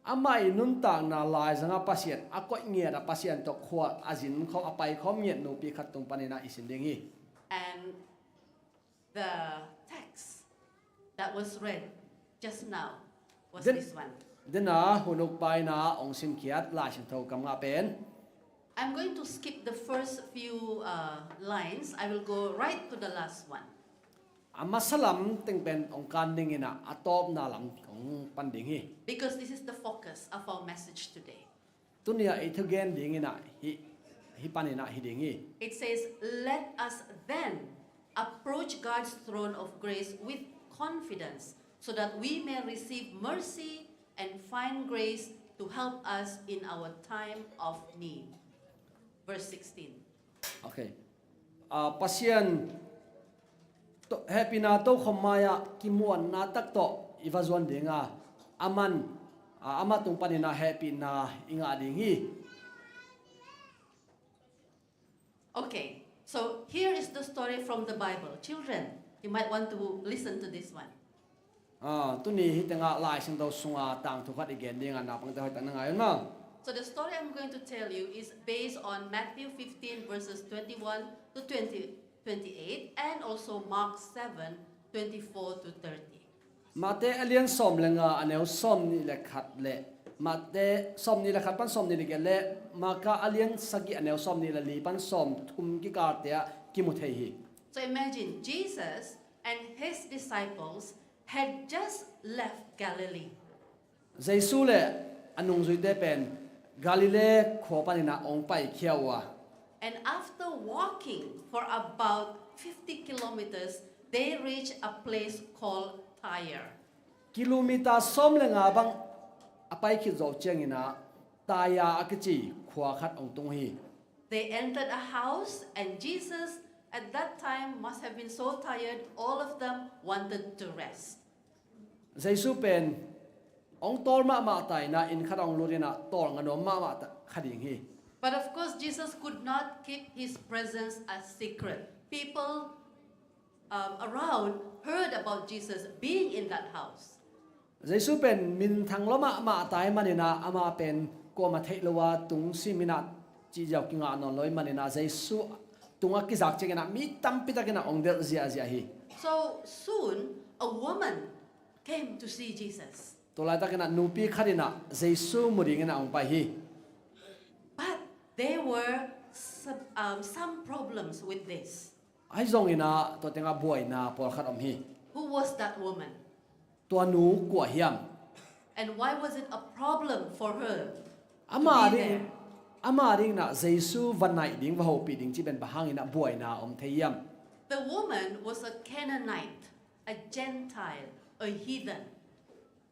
Amah i nuntakna laizangah Pasian a koih ngiat a, Pasian tawh khua a zin khawm, a pai khawm ngiat nupi khat tung panin ah i sin ding hi. And the text that was read just now was this one. Dena hun uk paina hong simkhiat Lai Siangtho kam ngah pen. I'm going to skip the first few, uh, lines. I will go right to the last one. A masa lam teng pen hong kan dingin ah, a tawpna lam hong pan ding hi. Because this is the focus of our message today. Tuni-a i thugen dingin ah hih, hih panin ah hi ding hi. It says, "Let us then approach God's throne of grace with confidence, so that we may receive mercy and find grace to help us in our time of need." Verse sixteen. Okay. Ah, Pasian to-, hehpihna tokhom mai-ah kimuanna tak tawh i va zuan ding a, aman, ah, amah tung panin ah hehpihna i ngah ding hi. Okay, so here is the story from the Bible. Children, you might want to listen to this one. Ah, tuni hih tengah Lai Siangtho sunga tangthu khat i gen ding a, naupangte hoihtak na ngai un maw. So the story I'm going to tell you is based on Matthew fifteen verses twenty-one to twenty, twenty-eight, and also Mark seven, twenty-four to thirty. Mate a lian sawm le nga, a neu sawmnih le khat le, Mate sawmnih le khat pan sawmnih le giat le, Marka a lian sagih, a neu sawmnih le li pan sawmthum kikalte ah kimu thei hi. So imagine, Jesus and his disciples had just left Galilee. Jesu le a nungzuite pen Galilee khua panin ah hong paikhia uh a. And after walking for about fifty kilometers, they reached a place called Tyre. Kilometer sawm le nga bang a pai khit zawh ciangin ah Tyre a kici khua khat hong tung hi. They entered a house, and Jesus at that time must have been so tired, all of them wanted to rest. Jesu pen hong tawl mahmah ta in ah, inn khat hong lut in ah, tawlnga nuam mahmah ta kha ding hi. But of course, Jesus could not keep his presence a secret. People, um, around heard about Jesus being in that house. Jesu pen minthang lua mahmah ta ahih manin ah, amah pen kuamah theih lo a, tungsim in ah cih ziau kingah nawn lo ahih manin ah, Jesu tungah kizak ciangin ah mi tampi takin ah hong delh ziahziah hi. So soon, a woman came to see Jesus. Tua laitakin ah nupi khat in ah Jesu mu dingin ah hong pai hi. But there were some, um, some problems with this. Ahi zongin ah tua tengah buaina pawlkhat om hi. Who was that woman? Tua nu kua hiam? And why was it a problem for her to Ama be ding, there? Ama dingin ah Jesu va naih ding, va hopih ding cih pen bang hangin ah buaina om thei hiam? The woman was a Canaanite, a Gentile, a heathen.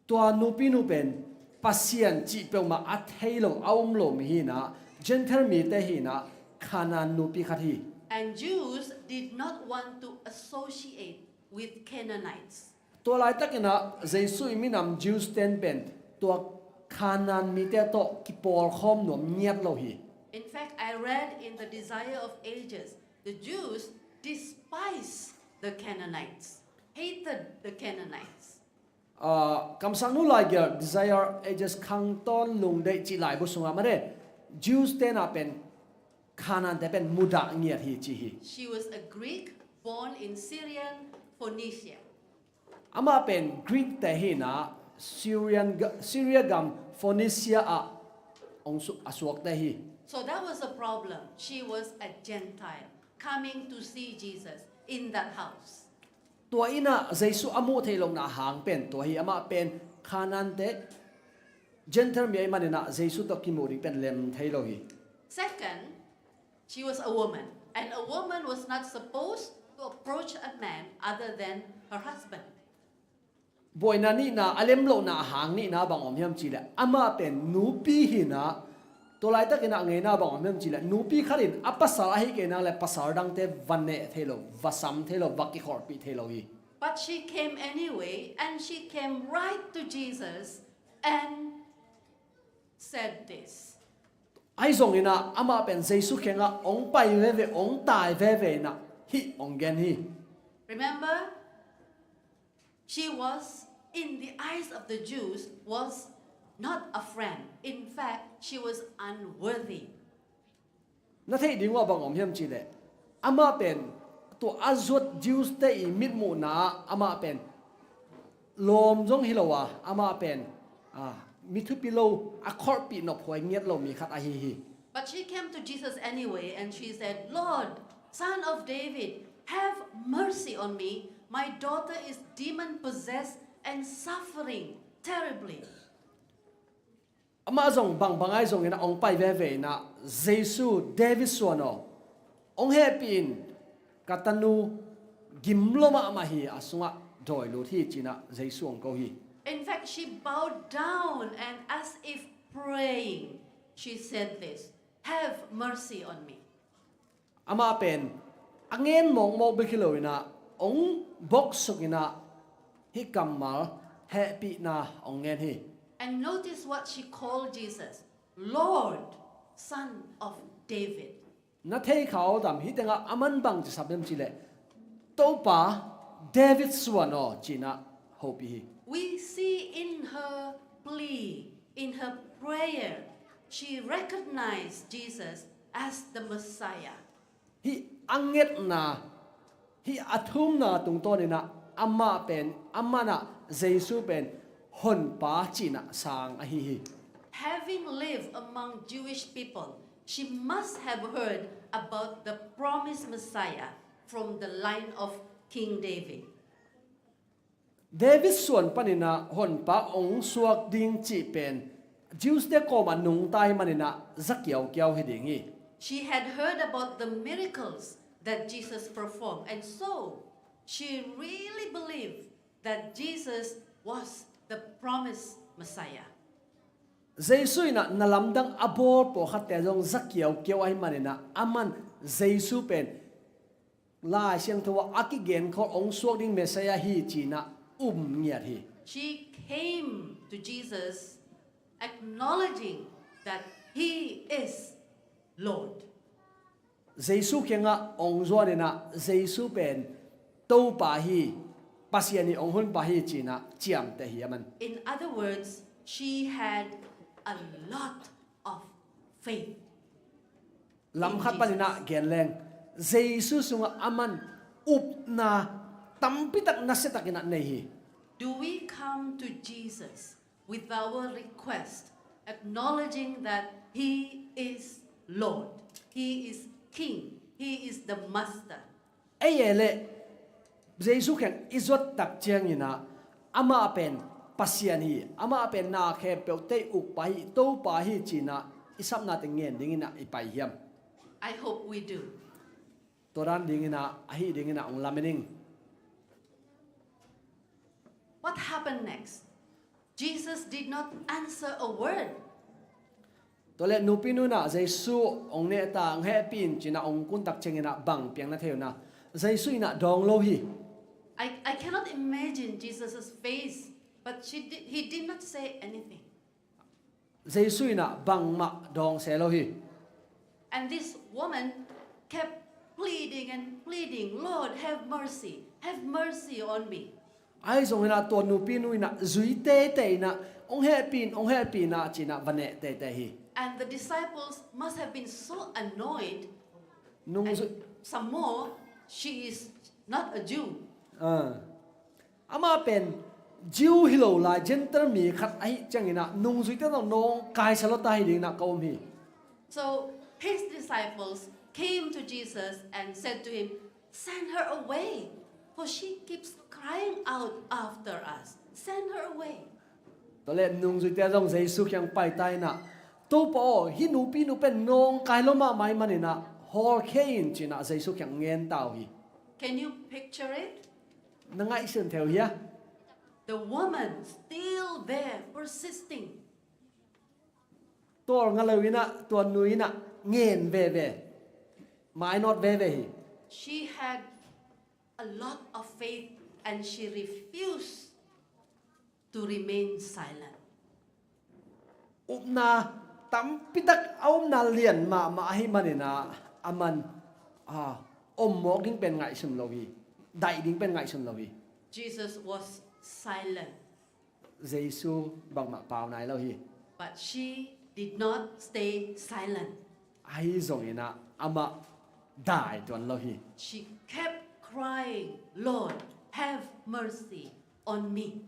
Tua nupi nu pen Pasian cih peuhmah a thei lo, a um lo mi hi-in ah, Gentile mite hi-in ah, Khanaan nupi khat hi. And Jews did not want to associate with Canaanites. Tua laitakin ah Jesu i minam Jews ten pen tua Khanaan mite tawh kipawlkhawm nuam ngiat lo hi. In fact, I read in the Desire of Ages, the Jews despised the Canaanites, hated the Canaanites. Ah, kamsangnu laigelh Desire of Ages, Khangtawn Lungdeih cih laibu sungah mah de, Jews ten ah pen Khanaan te pen mudah ngiat hi ci hi. She was a Greek born in Syrian Phoenicia. Amah pen Greek te hi-in ah, Syrian ga-, Syria gam Phoenicia ah hong su-, a suakte hi. So that was a problem. She was a Gentile coming to see Jesus in that house. Tua in ah Jesu a muh theih lohna hang pen tua hi. Amah pen Khanaan te, Gentile mi ahih manin ah Jesu tawh kimuh ding pen lem thei lo hi. Second, she was a woman, and a woman was not supposed to approach a man other than her husband. Buaina nihna, a lem lohna hang nihna bang om hiam cih leh, amah pen nupi hi-in ah, tua laitakin ah ngeina bang om hiam cih leh, nupi khat in a pasal ahih kei nak leh pasal dangte va neh thei lo, va sam thei lo, va kikholhpih thei lo hi. But she came anyway, and she came right to Jesus and said this. Ahi zongin ah amah pen Jesu kiangah hong pai veve, hong tai veve in ah hih hong gen hi. Remember, she was, in the eyes of the Jews, was not a friend. In fact, she was unworthy. Na theih ding uh ah bang om hiam cih leh, amah pen tua a zuat Jews te i mitmuhna ah amah pen lawm zong hi lo a, amah pen, ah, mi thupi lo, a kholhpih nophuai ngiat lo mi khat ahi hi. But she came to Jesus anyway, and she said, "Lord, Son of David, have mercy on me. My daughter is demon possessed and suffering terribly." Amah zong bangbang ahi zongin ah hong pai veve in ah, Jesu, David suan aw, hong hehpih in, ka tanu gim lua mahmah hi, a sungah dawi lut hi ci-in ah Jesu hong ko hi. In fact, she bowed down and, as if praying, she said this, "Have mercy on me." Amah pen a ngen mawkmawk bek hi lo in ah, hong boksuk in ah hih kammal hehpihna hong ngen hi. And notice what she called Jesus, "Lord, Son of David." Na thei kha uh tam, hih tengah aman bang ci sap hiam cih leh, "Topa, David suan aw," ci-in ah hopih hi. We see in her plea, in her prayer, she recognized Jesus as the Messiah. Hih a ngetna, hih a thumna tungtawn in ah amah pen, amah in ah Jesu pen Honpa ci-in ah sang ahi hi. Having lived among Jewish people, she must have heard about the promised Messiah from the line of King David. David suan panin ah Honpa hong suak ding cih pen Jews te kawmah nungta ahih manin ah za kiaukiau hi ding hi. She had heard about the miracles that Jesus performed, and so she really believed that Jesus was the promised Messiah. Jesu in ah na lamdang a bawl pawlkhatte zong za kiaukiau ahih manin ah aman Jesu pen Lai Siangtho ah a kigenkhol hong suak ding Messiah hi ci-in ah um ngiat hi. She came to Jesus acknowledging that he is Lord. Jesu kiangah hong zuan in ah Jesu pen Topa hi, Pasian i hong Honpa hi ci-in ah ciamteh hi aman. In other words, she had a lot of faith. Lam khat panin ah gen leng, Jesu sungah aman upna tampitak nasiatakin ah nei hi. Do we come to Jesus with our request, acknowledging that he is Lord, he is King, he is the Master? Ei e leh Jesu kiang i zuat tak ciangin ah, amah pen Pasian hi, amah pen na khempeuh tei ukpa hi, Topa hi ci-in ah i sapna teng ngen dingin ah i pai hiam? I hope we do. Tua dan dingin ah, ahi dingin ah hong lamen ing. What happened next? Jesus did not answer a word. Tua leh nupinu in ah Jesu hong neh ta, hong hehpih in ci-in ah hong kun tak ciangin ah bang piang na thei uh na? Jesu in ah dawng lo hi. I, I cannot imagine Jesus' face, but she did, he did not say anything. Jesu in ah bangmah dawng se lo hi. And this woman kept pleading and pleading, "Lord, have mercy, have mercy on me." Ahi zongin ah tua nupinu in ah zui teitei in ah, "Hong hehpih in, hong hehpih in ah," ci-in ah va neh teitei hi. And the disciples must have been so annoyed. Nung And zui some more, she is not a Jew. Ah. Amah pen Jew hi lo lai, Gentile mi khat ahih ciangin ah nungzuite zong nawngkaisa lua ta hi dingin ah ka um hi. So his disciples came to Jesus and said to him, "Send her away, for she keeps crying out after us. Send her away." Tua leh nungzuite zong Jesu kiang pai ta in ah, "Topa aw, hih nupinu pen nawngkai lua mahmah ahih manin ah hawlkhia in," ci-in ah Jesu kiang ngen ta uh hi. Can you picture it? Na ngaihsun thei uh hia? The woman still there, persisting. Tawlnga lo in ah, tua nu in ah ngen veve, mainawt veve hi. She had a lot of faith and she refused to remain silent. Upna tampi tak, a upna lian mahmah ahih manin ah, aman, ah, om mawk ding pen ngaihsun lo hi. Daih ding pen ngaihsun lo hi. Jesus was silent, Jesu bangmah pau nai lo hi. but she did not stay silent. Ahi zongin ah amah dai tuan lo hi. She kept crying, "Lord, have mercy on me."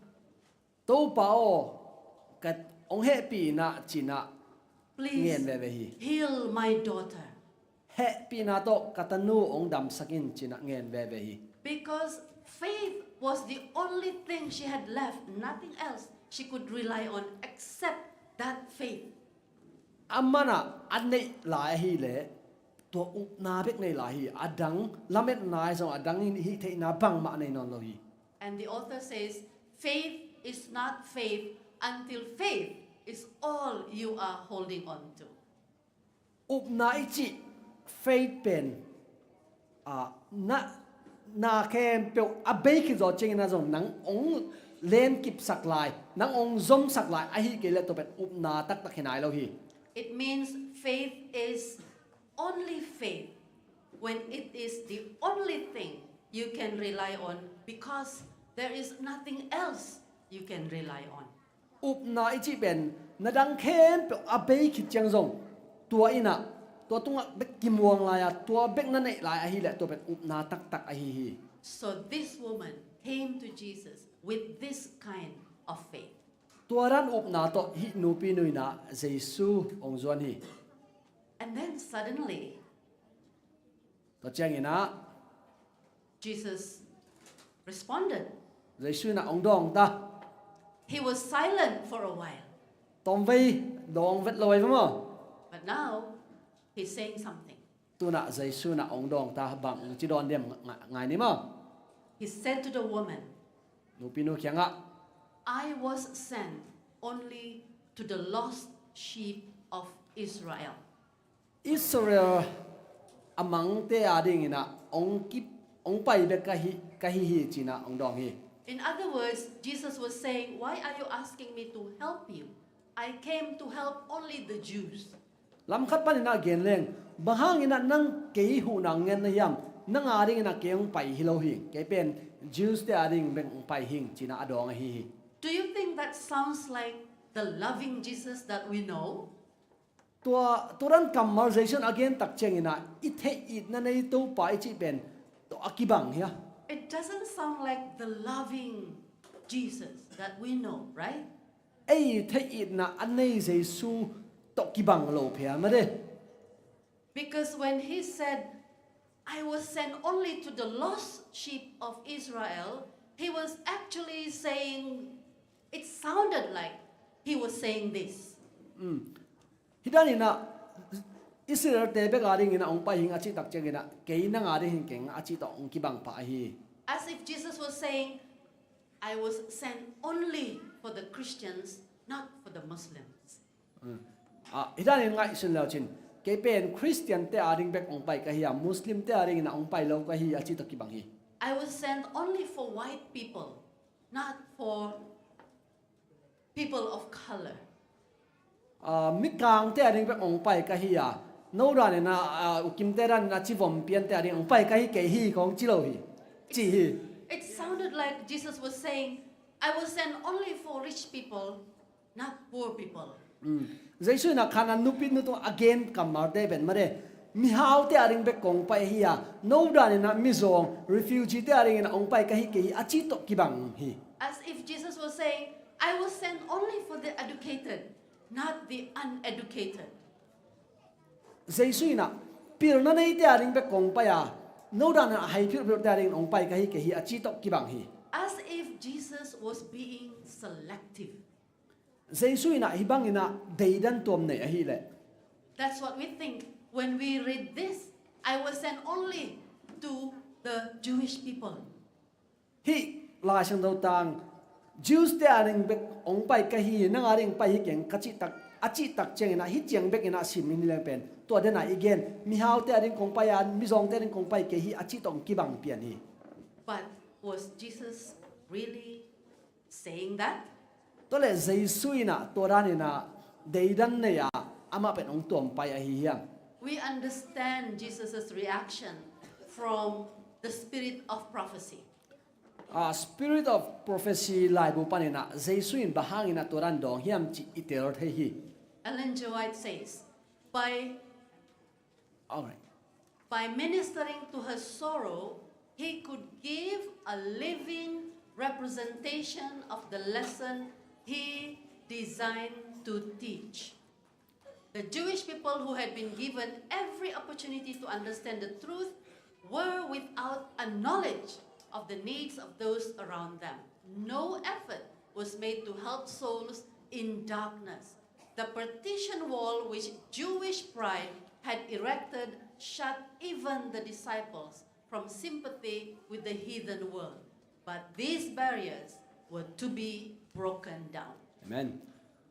"Topa aw, ka hong hehpih in ah," ci-in ah "Please ngen veve hi. Heal my daughter." "Hehpihna tawh ka tanu hong damsak in," ci-in ah ngen veve hi. Because faith was the only thing she had left, nothing else she could rely on except that faith. Aman ah a neih lai ahih leh tua upna bek nei lai hi. A dang lametna ahi zong, a dang in hih theihna bangmah nei nawn lo hi. And the author says, "Faith is not faith until faith is all you are holding on to." Upna i cih faith pen, ah, na, na khempeuh a bei khit zawh ciangin ah zong nang hong lenkipsak lai, nang hong zomsak lai ahih kei leh tua pen upna taktak hi nai lo hi. It means faith is only faith when it is the only thing you can rely on, because there is nothing else you can rely on. Upna i cih pen na dang khempeuh a bei khit ciang zong, tua in ah, tua tungah bek kimuang lai a, tua bek na neih lai ahih leh tua pen upna taktak ahi hi. So this woman came to Jesus with this kind of faith. Tua dan upna tawh hih nupinu in ah Jesu hong zuan hi. And then suddenly, Tua ciangin ah Jesus responded. Jesu in ah hong dawng ta. He was silent for a while, Tawmvei dawng vet lo ahi ve maw? but now he's saying something. Tu-in ah Jesu in ah hong dawng ta, bang hong ci dawn diam, nga-, nga-, ngai ni maw? He said to the woman, Nupinu kiangah, "I was sent only to the lost sheep of Israel." Israel a mangte adingin ah hong kip, hong pai bek ka hi, ka hi hi ci-in ah hong dawng hi. In other words, Jesus was saying, "Why are you asking me to help you? I came to help only the Jews." Lam khat panin ah gen leng, bang hangin ah nang kei huhna ngen na hiam? Nang adingin ah kei hong pai hi lo hi. Kei pen Jews te ading bek hong pai hi ing ci-in ah a dawng ahi hi. Do you think that sounds like the loving Jesus that we know? Tua, tua dan kammal Jesu in a gen tak ciangin ah, i theih itna nei Topa i cih pen tua a kibang hia? It doesn't sound like the loving Jesus that we know, right? Ei theih itna a nei Jesu tawh kibang lo pia mah de. Because when he said, I was sent only to the lost sheep of Israel. He was actually saying, it sounded like he was saying this. Hih daninah Israel-te bek a dinginah hong pai hing a cih tak cianginah kei nang a ding hing keng a cih tawh hong kibang pah ahi. As if Jesus was saying, I was sent only for the Christians, not for the Muslims. Ah, hih danin ngaihsun leu cin, kei pen Khristian-te a ding bek hong pai ka hi a, Muslim-te a dinginah hong pai lo ka hi a cih tawh kibang hi. I was sent only for white people, not for people of color. Ah, mikangte a ding bek hong pai ka hi a, no daninah, ah, ukimte daninah civompiante a ding hong pai ka hi kei hi kong ci lo hi. Ci hi. It sounded like Jesus was saying, I was sent only for rich people, not poor people. Jesu inah Khanaan nupi nu tungah a gen kammalte pen made, mihaute a ding bek kong pai hi a, no daninah mizawng refugee-te a dinginah hong pai ka hi kei hi a cih tawh kibang hi. As if Jesus was saying, I was sent only for the educated, not the uneducated. Jesu inah pilna neite a ding bek kong pai a, no daninah hai phirhphirhte a dingin hong pai ka hi kei hi a cih tawh kibang hi. As if Jesus was being selective. Jesu inah hih banginah deidan tuam nei ahileh. That's what we think when we read this. I was sent only to the Jewish people. Hih Lai Siangtho tang, Jews-te a ding bek hong pai ka hi, nang a ding pai hi keng ka cih tak, a cih tak cianginah hih ciang bekinah sim in hi leng pen tua denah i gen, mihaute a ding kong pai a, mizawngte a ding kong pai kei hi a cih tawh kibang pian hi. But was Jesus really saying that? Tua leh Jesu inah tua daninah deidan nei a, amah pen hong tuam pai ahi hiam? We understand Jesus' reaction from the spirit of prophecy. Ah, Spirit of Prophecy laibu paninah Jesu in bang hanginah tua dan dawng hiam cih i tel thei hi. Ellen G. White says, by Alright. By ministering to her sorrow, he could give a living representation of the lesson he designed to teach. The Jewish people, who had been given every opportunity to understand the truth, were without a knowledge of the needs of those around them. No effort was made to help souls in darkness. The partition wall which Jewish pride had erected shut even the disciples from sympathy with the heathen world. But these barriers were to be broken down. Amen.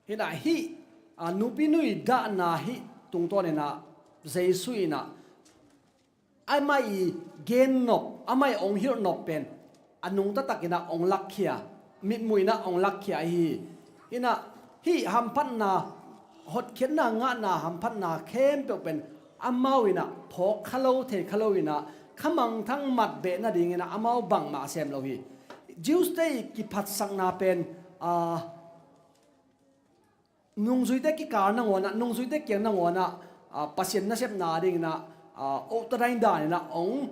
Hinah hih, ah, nupi nui dahna hih tungtawninah Jesu inah amah i gen nop, amah i hong hilh nop pen a nungta takinah hong lakkhia, mitmuh inah hong lakkhia ahi hi. Hinah hih hamphatna, hotkhiatna ngahna hamphatna khempeuh pen amau inah phawk kha lo, thei kha lo inah kha mangthang mat beh nadinginah amau bangmah a sem lo hi. Jews-te i kiphatsakna pen, ah, nungzuite kikal nangawnah, nungzuite kiang nangawnah, ah, Pasian nasepna dinginah, ah, ohta dain daninah hong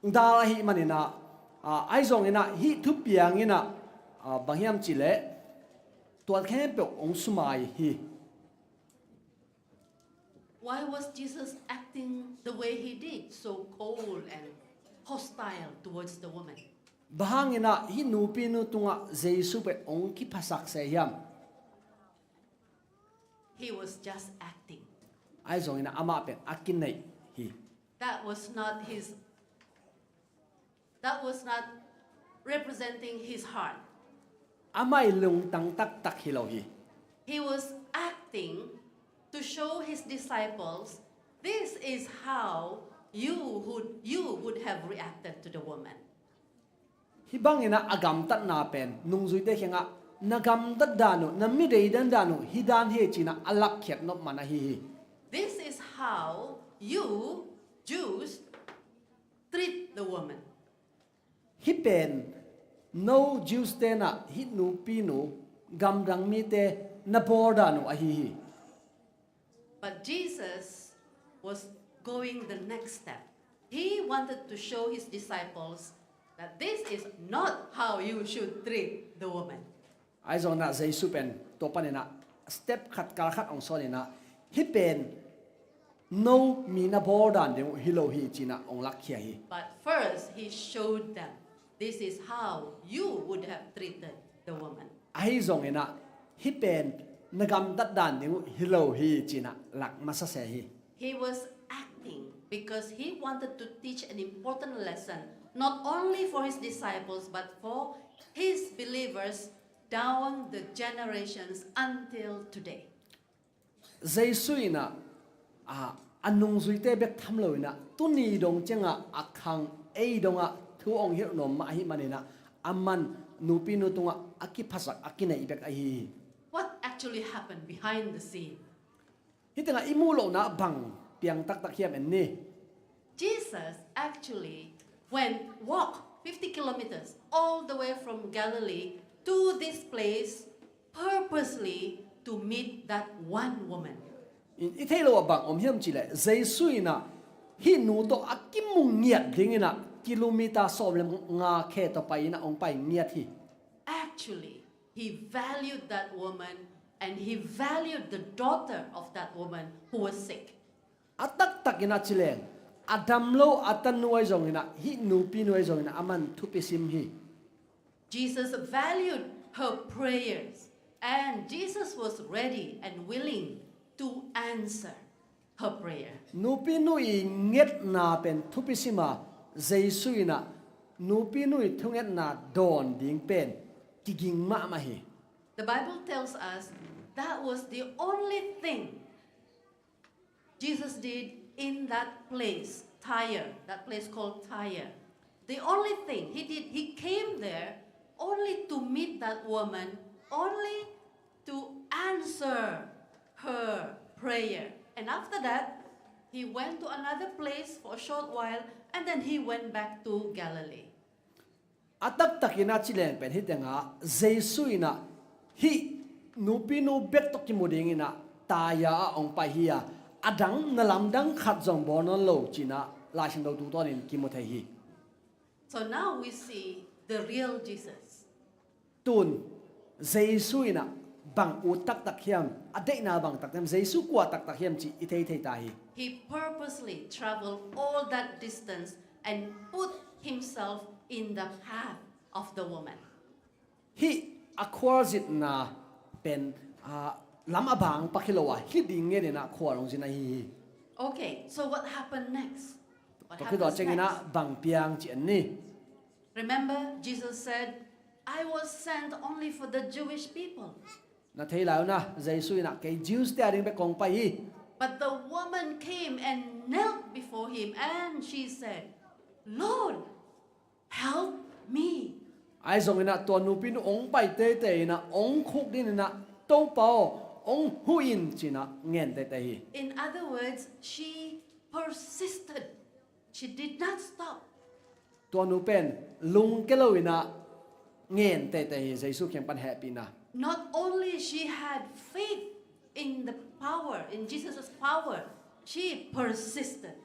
dal ahih maninah, ah, ahi zonginah hih thupianginah, ah, bang hiam cihleh tuat khempeuh hong sumai hi. Why was Jesus acting the way he did, so cold and hostile towards the woman? Bang hanginah hih nupi nu tungah Jesu pen hong kiphasak se hiam? He was just acting. Ahi zonginah amah pen a kineih hi. That was not his, that was not representing his heart. Amah i lungtang taktak hi lo hi. He was acting to show his disciples, this is how you would, you would have reacted to the woman. Hih banginah a gamtatna pen nungzuite kiangah na gamtat dan uh, na mideidan dan uh, hih dan hi cinah a lakkhiat nop man ahi hi. This is how you Jews treat the woman. Hih pen no Jews tenah hih nupi nu gamdang mite na bawl dan uh ahi hi. But Jesus was going the next step. He wanted to show his disciples that this is not how you should treat the woman. Ahi zonginah Jesu pen tua paninah step khat kal khat hong sawninah hih pen No mi na bawl dan ding uh hi lo hi, ci-in ah hong lakkhia hi. But first, he showed them, "This is how you would have treated the woman." Ahi zongin ah hih pen na gamtat dan ding uh hi lo hi, ci-in ah lak masa se hi. He was acting because he wanted to teach an important lesson, not only for his disciples, but for his believers down the generations until today. Jesu in ah, a, a nungzuite bek tham lo in ah, tuni dong ciangah a khang ei dongah thu hong hilh nuam mah ahih manin ah, aman nupinu tungah a kiphasak, a kineih bek ahi hi. What actually happened behind the scene? Hih tengah i muh lohna bang piang taktak hiam en ni. Jesus actually went, walk fifty kilometers all the way from Galilee to this place purposely to meet that one woman. I, i theih loh ah bang om hiam cih leh, Jesu in ah hih nu tawh a kimu ngiat dingin ah kilometer sawm le nga khe tawh pai in ah hong pai ngiat hi. Actually, he valued that woman and he valued the daughter of that woman who was sick. A taktak in ah ci leng, a dam lo a tanu ahi zongin ah, hih nupinu ahi zongin ah, aman thupi sim hi. Jesus valued her prayers and Jesus was ready and willing to answer her prayer. Nupinu i ngetna pen thupi sim a, Jesu in ah nupinu i thungetna dawn ding pen kiging mahmah hi. The Bible tells us that was the only thing Jesus did in that place, Tyre, that place called Tyre. The only thing he did, he came there only to meet that woman, only to answer her prayer. And after that, he went to another place for a short while and then he went back to Galilee. A taktak in ah ci leng pen hih tengah Jesu in ah hih nupinu bek tawh kimu dingin ah Tyre ah hong pai hi a, a dang na lamdang khat zong bawl nawn lo ci-in ah Lai Siangtho tungtawnin kimu thei hi. So now we see the real Jesus. Tun Jesu in ah bang ut taktak hiam, a deihna bang taktak hiam, Jesu kua taktak hiam cih i thei thei ta hi. He purposely traveled all that distance and put himself in the path of the woman. Hih a khualzinna pen, ah, lam a bang pak hi lo a, hih ding ngenin ah khual hong zin ahi hi. Okay, so what happened next? What Tua khit tawh happens ciangin ah next? Bang piang ci en ni. Remember, Jesus said, "I was sent only for the Jewish people." Na thei lai uh na, Jesu in ah kei Jews te a ding bek kong pai hi. But the woman came and knelt before him and she said, "Lord, help me." Ahi zongin ah tua nupinu hong pai teitei in ah hong khukdin in ah, "Topa aw, hong huh in," ci-in ah ngen teitei hi. In other words, she persisted. She did not stop. Tua nu pen lungke lo in ah ngen teitei hi, Jesu kiang pan hehpihna. Not only she had faith in the power, in Jesus' power, she persisted.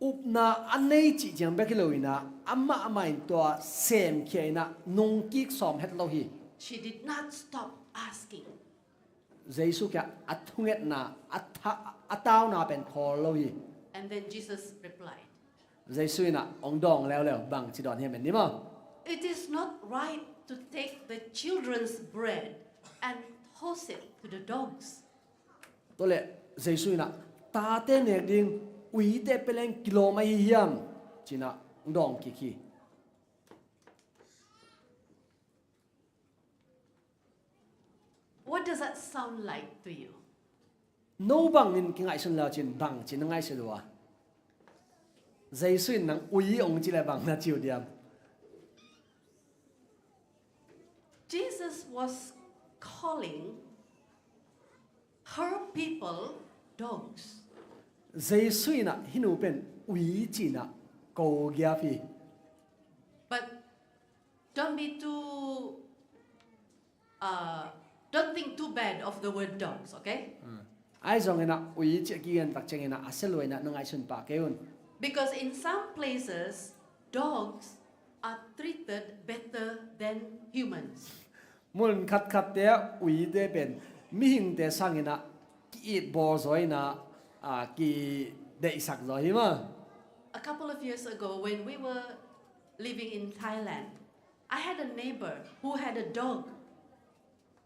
Upna a nei cih ciang bek hi lo in ah, amah amah in tua semkhia in ah nungkik sawm het lo hi. She did not stop asking. Jesu kiang a thungetna, a, tha, a tauna pen khawl lo hi. And then Jesus replied, Jesu in ah hong dawng leuleu, bang ci dawn hiam en ni maw? "It is not right to take the children's bread and toss it to the dogs." Tua leh Jesu in ah, "Tate nek ding uite peleng kilawm ahi hiam?" ci-in ah hong dawng kik hi. What does that sound like to you? No bangin kingaihsun le uh cin bang ci na ngaihsun uh a? Jesu in nang ui hong cih leh bang na ci uh diam? Jesus was calling her people dogs. Jesu in ah hih nu pen ui ci-in ah ko giap hi. But don't be too, uh, don't think too bad of the word dogs, okay? Ahi zongin ah ui ci a kigen tak ciangin ah a sia lua in ah na ngaihsun pah kei un. Because in some places, dogs are treated better than humans. Mun khatkhatte ah uite pen mihingte sangin ah ki-it bawlzaw in ah, a, kideihsak zaw hi maw. A couple of years ago, when we were living in Thailand, I had a neighbor who had a dog.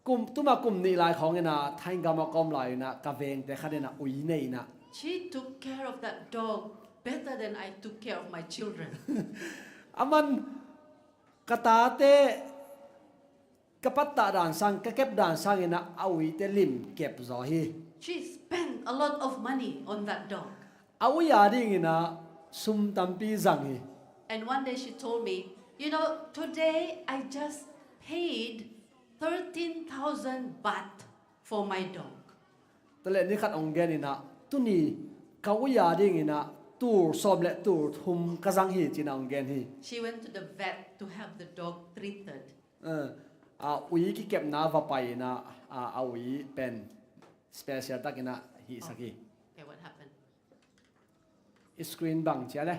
Kum, tuma kum nih lai khawng inah Thai gam a kawm lai inah ka vengte khat inah ui nei inah. She took care of that dog better than I took care of my children. Aman ka tate ka pattah dan sang, ka kep dan sang inah a uite lim kep zaw hi. She spent a lot of money on that dog. A ui a ding inah sum tampi zang hi. And one day she told me, you know, today I just paid thirteen thousand baht for my dog. Tale ni khat ong gen inah tuni ka ui a ding inah tur sawm le tur thum ka zang hi ci-in a ong gen hi. She went to the vet to have the dog treated. A ui kikepna va pai inah a ui pen special tak inah hihsak hi. Okay, what happened? Screen bang cia le.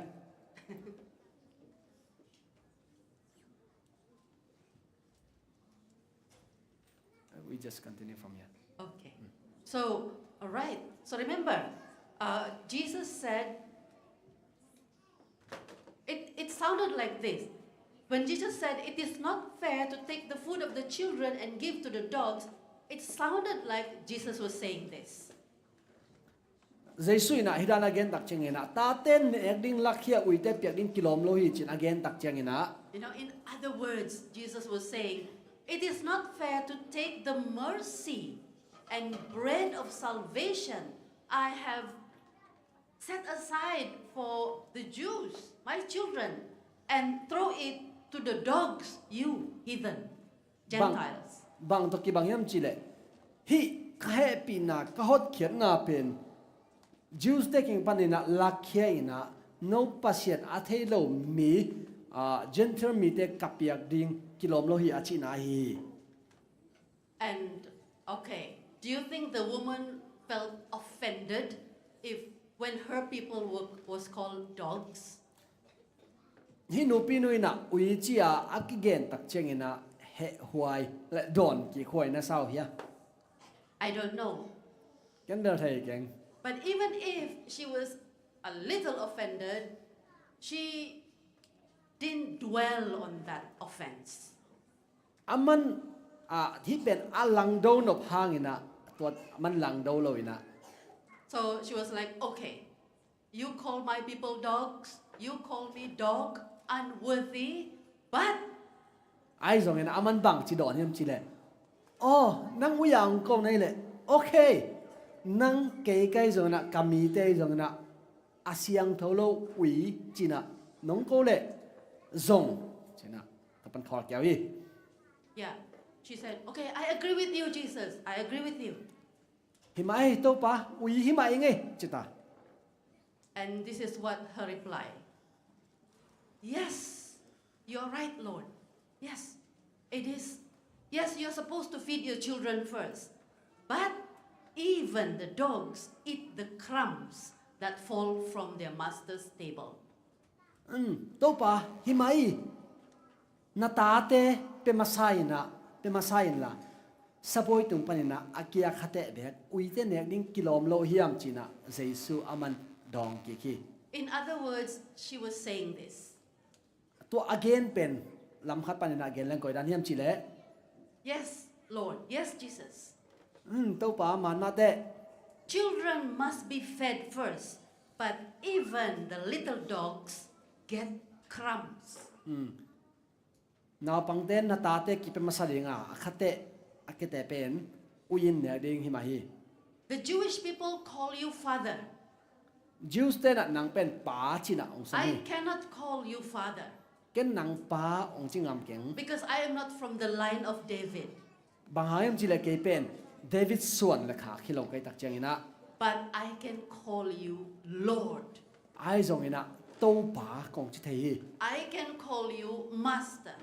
We just continue from here. Okay. So, all right. So remember, uh, Jesus said, it, it sounded like this. When Jesus said, it is not fair to take the food of the children and give to the dogs, it sounded like Jesus was saying this. Jesu inah hi dan a gen tak ciang inah tate nek ding lakhia uite piak ding kilawm lo hi ci-in a gen tak ciang inah. You know, in other words, Jesus was saying, it is not fair to take the mercy and bread of salvation I have set aside for the Jews, my children, and throw it to the dogs, you heathen. Gentiles. Bang tawh kibang hiam cih leh hih ka hehpihna, ka hotkhiatna pen Jews te kiang panin ah lakkhia in ah, no Pasian a thei lo mi, ah, Gentile mite ka piak ding kilawm lo hi a cihna ahi hi. And, okay, do you think the woman felt offended if, when her people were, was called dogs? Hih nupi nu in ah ui ci-a a kigen tak ciangin ah hehhuai le dawn kikhuai na sa uh hia? I don't know. Ken bel thei keng. But even if she was a little offended, she didn't dwell on that offense. Aman, ah, hih pen a langdo nop hangin ah, tua man langdo lo in ah. So she was like, okay, you call my people dogs, you call me dog, unworthy, but Ahi zongin ah aman bang ci dawn hiam cih leh, aw, nang ui a hong ko na hih leh, okay, nang kei ka hi zongin ah, ka mite hi zongin ah, a siangtho lo ui ci-in ah nong ko leh zong ci-in ah, ka pan khawl kiau hi. Yeah, she said, okay, I agree with you, Jesus. I agree with you. Hi mah ei, Topa, ui hi mah ei ngei, ci ta. And this is what her reply. Yes, you're right, Lord. Yes, it is. Yes, you're supposed to feed your children first. But even the dogs eat the crumbs that fall from their master's table. Um, Topa, hi mah ei, na tate pia masa in ah, pia masa in la, sabuai tung panin ah a kia khateh bek uite nek ding kilawm lo hiam ci-in ah Jesu aman dawng kik hi. In other words, she was saying this. Tua a gen pen lam khat panin ah gen leng koi dan hiam cih leh, Yes, Lord. Yes, Jesus. Um, Topa, man mah teh. Children must be fed first, but even the little dogs get crumbs. Naupangte na tate kipia masa ding a, a khateh, a kiateh pen ui in nek ding hi mah hi. The Jewish people call you father. Jews te in ah nang pen pa ci-in ah hong sam hi. I cannot call you father Ken nang pa hong ci ngam keng. because I am not from the line of David. Bang hang hiam cih leh kei pen David suan le khak hi lo ka hih tak ciangin ah. But I can call you Lord. Ahi zongin ah Topa kong ci thei hi. I can call you Master.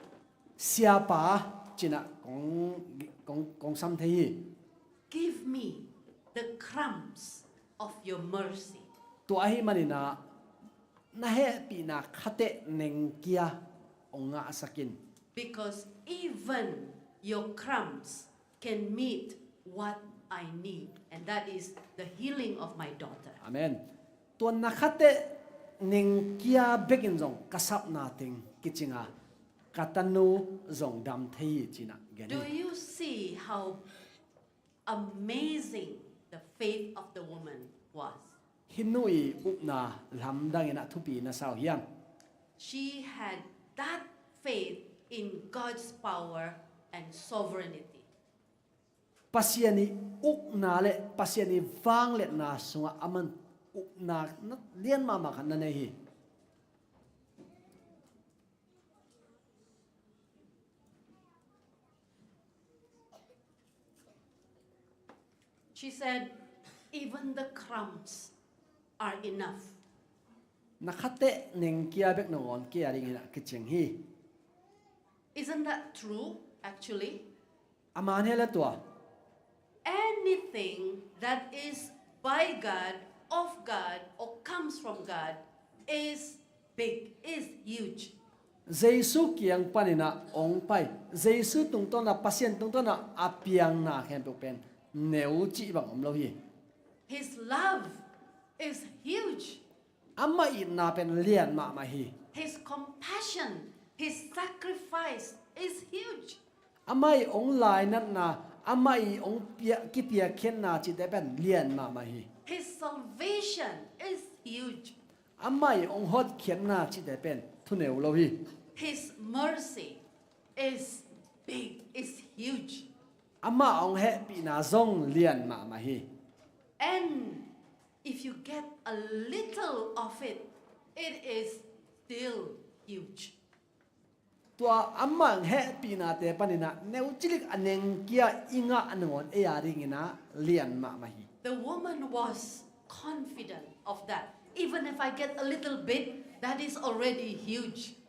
Siapa ci-in ah kong, kong, kong sam thei hi. Give me the crumbs of your mercy. Tua ahih manin ah na hehpihna khateh neng kia hong ngahsak in. Because even your crumbs can meet what I need, and that is the healing of my daughter. Amen. Tua na khatteh nengkia bekin zong ka sapna teng kicing a, ka tanu zong dam thei hi ci-in ah gen hi. Do you see how amazing the faith of the woman was? Hih nu i upna lamdang in ah thupi na sa uh hiam? She had that faith in God's power and sovereignty. Pasian i ukna le Pasian i vangliatna sungah aman upna lian mahmah khat na nei hi. She said, "Even the crumbs are enough." Na khatteh nengkia bek nangawn kei a dingin ah kicing hi. Isn't that true, actually? A man hi a le tua. Anything that is by God, of God, or comes from God is big, is huge. Jesu kiang panin ah hong pai, Jesu tungtawn ah, Pasian tungtawn ah a piangna khempeuh pen neu cih bang om lo hi. His love is huge. Amah itna pen lian mahmah hi. His compassion, his sacrifice is huge. Amah i hong lainatna, amah i hong pia-, kipiakkhiatna cihte pen lian mahmah hi. His salvation is huge. Amah i hong hotkhiatna cihte pen thuneu lo hi. His mercy is big, is huge. Amah hong hehpihna zong lian mahmah hi. And if you get a little of it, it is still huge. Tua amah hehpihnate panin ah neucik a nengkia i ngah nangawn ei a dingin ah lian mahmah hi. The woman was confident of that. "Even if I get a little bit, that is already huge."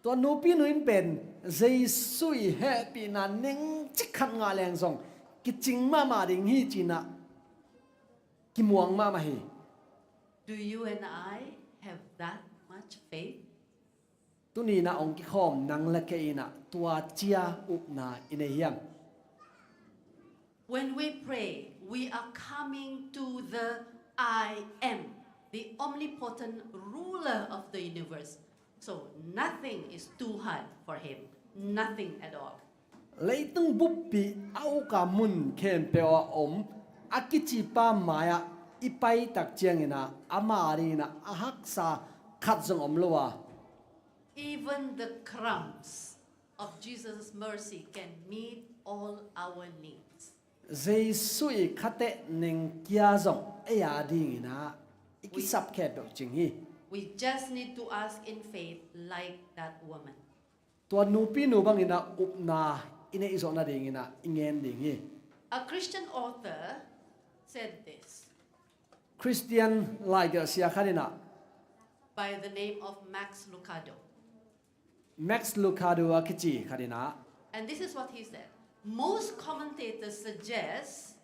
Tua nupi nu in pen Jesu i hehpihna nengcik khat ngah leng zong kicing mahmah ding hi ci-in ah kimuang mahmah hi. Do you and I have that much faith? Tuni-in ah hong kikhawm nang le kei in ah tua cia upna i nei hiam? When we pray, we are coming to the I Am, the omnipotent ruler of the universe. So nothing is too hard for him. Nothing at all. Leitung buppi a uk a mun khempeuh a om a kicipa mai-ah i paitak ciangin ah ama a dingin ah a haksa khat zong om lo a. Even the crumbs of Jesus' mercy can meet all our needs. Jesu i khateh nengkia zong ei a dingin ah i kisap khempeuh cing hi. We just need to ask in faith like that woman. Tua nupi nu bangin ah upna i neih zawh nadingin ah i ngen ding hi. A Christian author said this. Khristian laigelhsia khat in ah, by the name of Max Lucado. Max Lucado a kici khat in ah. And this is what he said. Most commentators suggest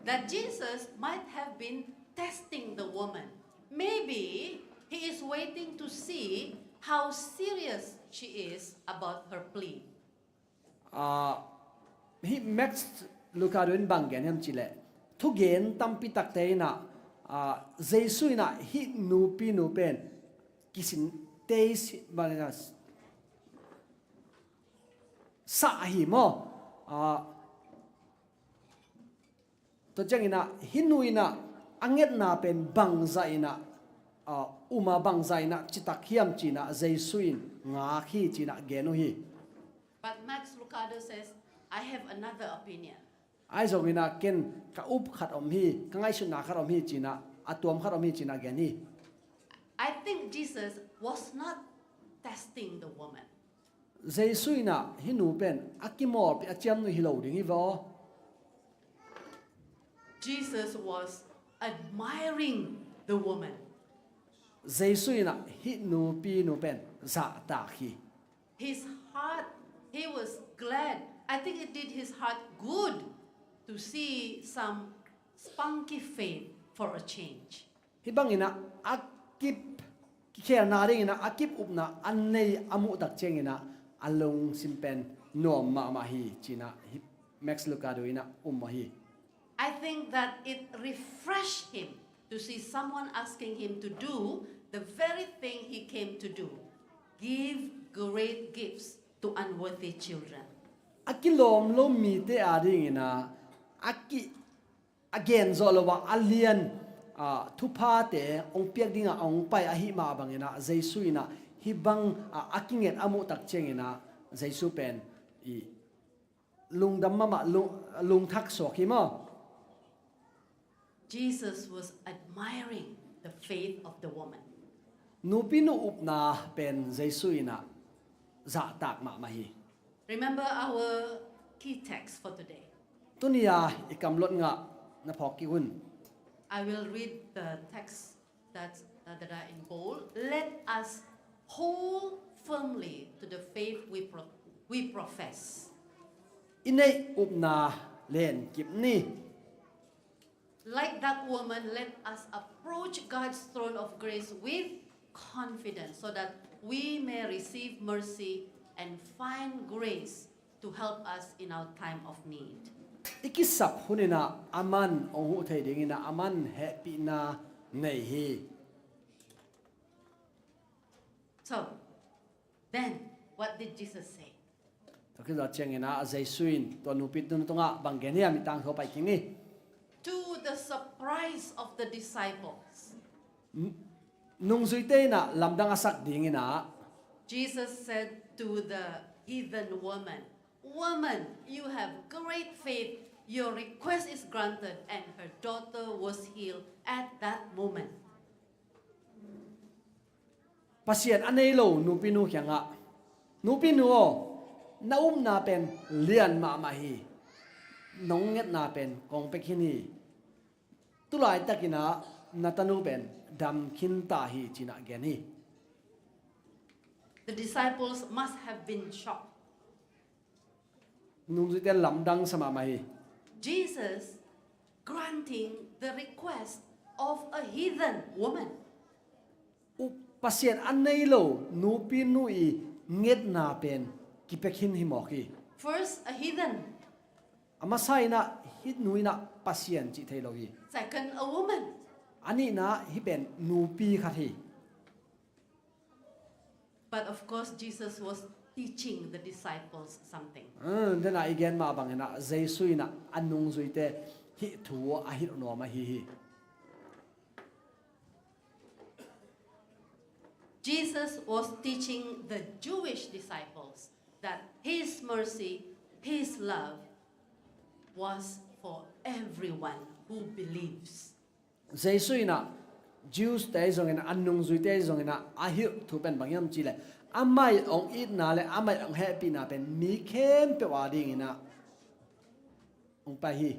that Jesus might have been testing the woman. Maybe he is waiting to see how serious she is about her plea. Ah, hih Max Lucado in bang gen hiam cih leh, thugen tampi takte in ah, ah, Jesu in ah hih nupi nu pen kisin test bang in ah sa hi maw? Ah, tua ciangin ah hih nu in ah a ngetna pen bangzah in ah, ah, um a bangzah in ah citak hiam ci-in ah Jesu in ngak hi ci-in ah gen uh hi. But Max Lucado says, "I have another opinion." Ahi zongin ah ken ka up khat om hi, ka ngaihsutna khat om hi ci-in ah, a tuam khat om hi ci-in ah gen hi. I think Jesus was not testing the woman. Jesu in ah hih nu pen a kimawlpih a ciamnuih hi lo ding hi vaw. Jesus was admiring the woman. Jesu in ah hih nupi nu pen zahtak hi. His heart, he was glad. I think it did his heart good to see some spunky faith for a change. Hih bangin ah a kip kikhelna dingin ah a kip upna a nei a muhtak ciangin ah a lungsim pen nuam mahmah hi ci-in ah hih Max Lucado in ah um mah hi. I think that it refreshed him to see someone asking him to do the very thing he came to do, give great gifts to unworthy children. A kilawm lo mite adingin ah, a ki a gen zawh lo a, a lian, ah, thuphate hong piak dingah hong pai ahih mah bangin ah, Jesu in ah hih bang, ah, a kinget a muh tak ciangin ah, Jesu pen i lungdam mahmah, lung, lungthak suak hi maw. Jesus was admiring the faith of the woman. Nupinu upna pen Jesu in ah zahtak mahmah hi. Remember our key text for today. Tuni-a i kamlot ngah na phawk kik un. I will read the text that, uh, that are in bold. Let us hold firmly to the faith we pro-, we profess. I neih upna len kip ni. Like that woman, let us approach God's throne of grace with confidence so that we may receive mercy and find grace to help us in our time of need. I kisap hunin ah aman hong huh thei dingin ah aman hehpihna nei hi. So, then, what did Jesus say? Tua khit ciangin ah Jesu in tua nupinu tungah bang gen hiam, i tangthu pai kik ni. To the surprise of the disciples, nungzuite in ah lamdang a sak dingin ah, Jesus said to the heathen woman, "Woman, you have great faith. Your request is granted." And her daughter was healed at that moment. Pasian a nei lo nupinu kiangah, "Nupinu aw, na upna pen lian mahmah hi. Nong ngetna pen kong pia khin hi. Tulaitakin ah na tanu pen dam khin ta hi," ci-in ah gen hi. The disciples must have been shocked. Nungzuite lamdang sa mahmah hi. Jesus granting the request of a heathen woman. Pasian a nei lo nupinu i ngetna pen kipia khin hi mawk hi. First, a heathen. A masa in ah hih nu in ah Pasian cih thei lo hi. Second, a woman. A nihna, hih pen nupi khat hi. But of course, Jesus was teaching the disciples something. Ah, dena i gen mah bangin ah Jesu in ah a nungzuite hih thu a hilh nuam ahi hi. Jesus was teaching the Jewish disciples that his mercy, his love was for everyone who believes. Jesu in ah Jews te zongin, a nungzuite zongin ah a hilh thu pen bang hiam cih leh, amah hong itna le amah hong hehpihna pen mi khempeuh a dingin ah hong pai hi.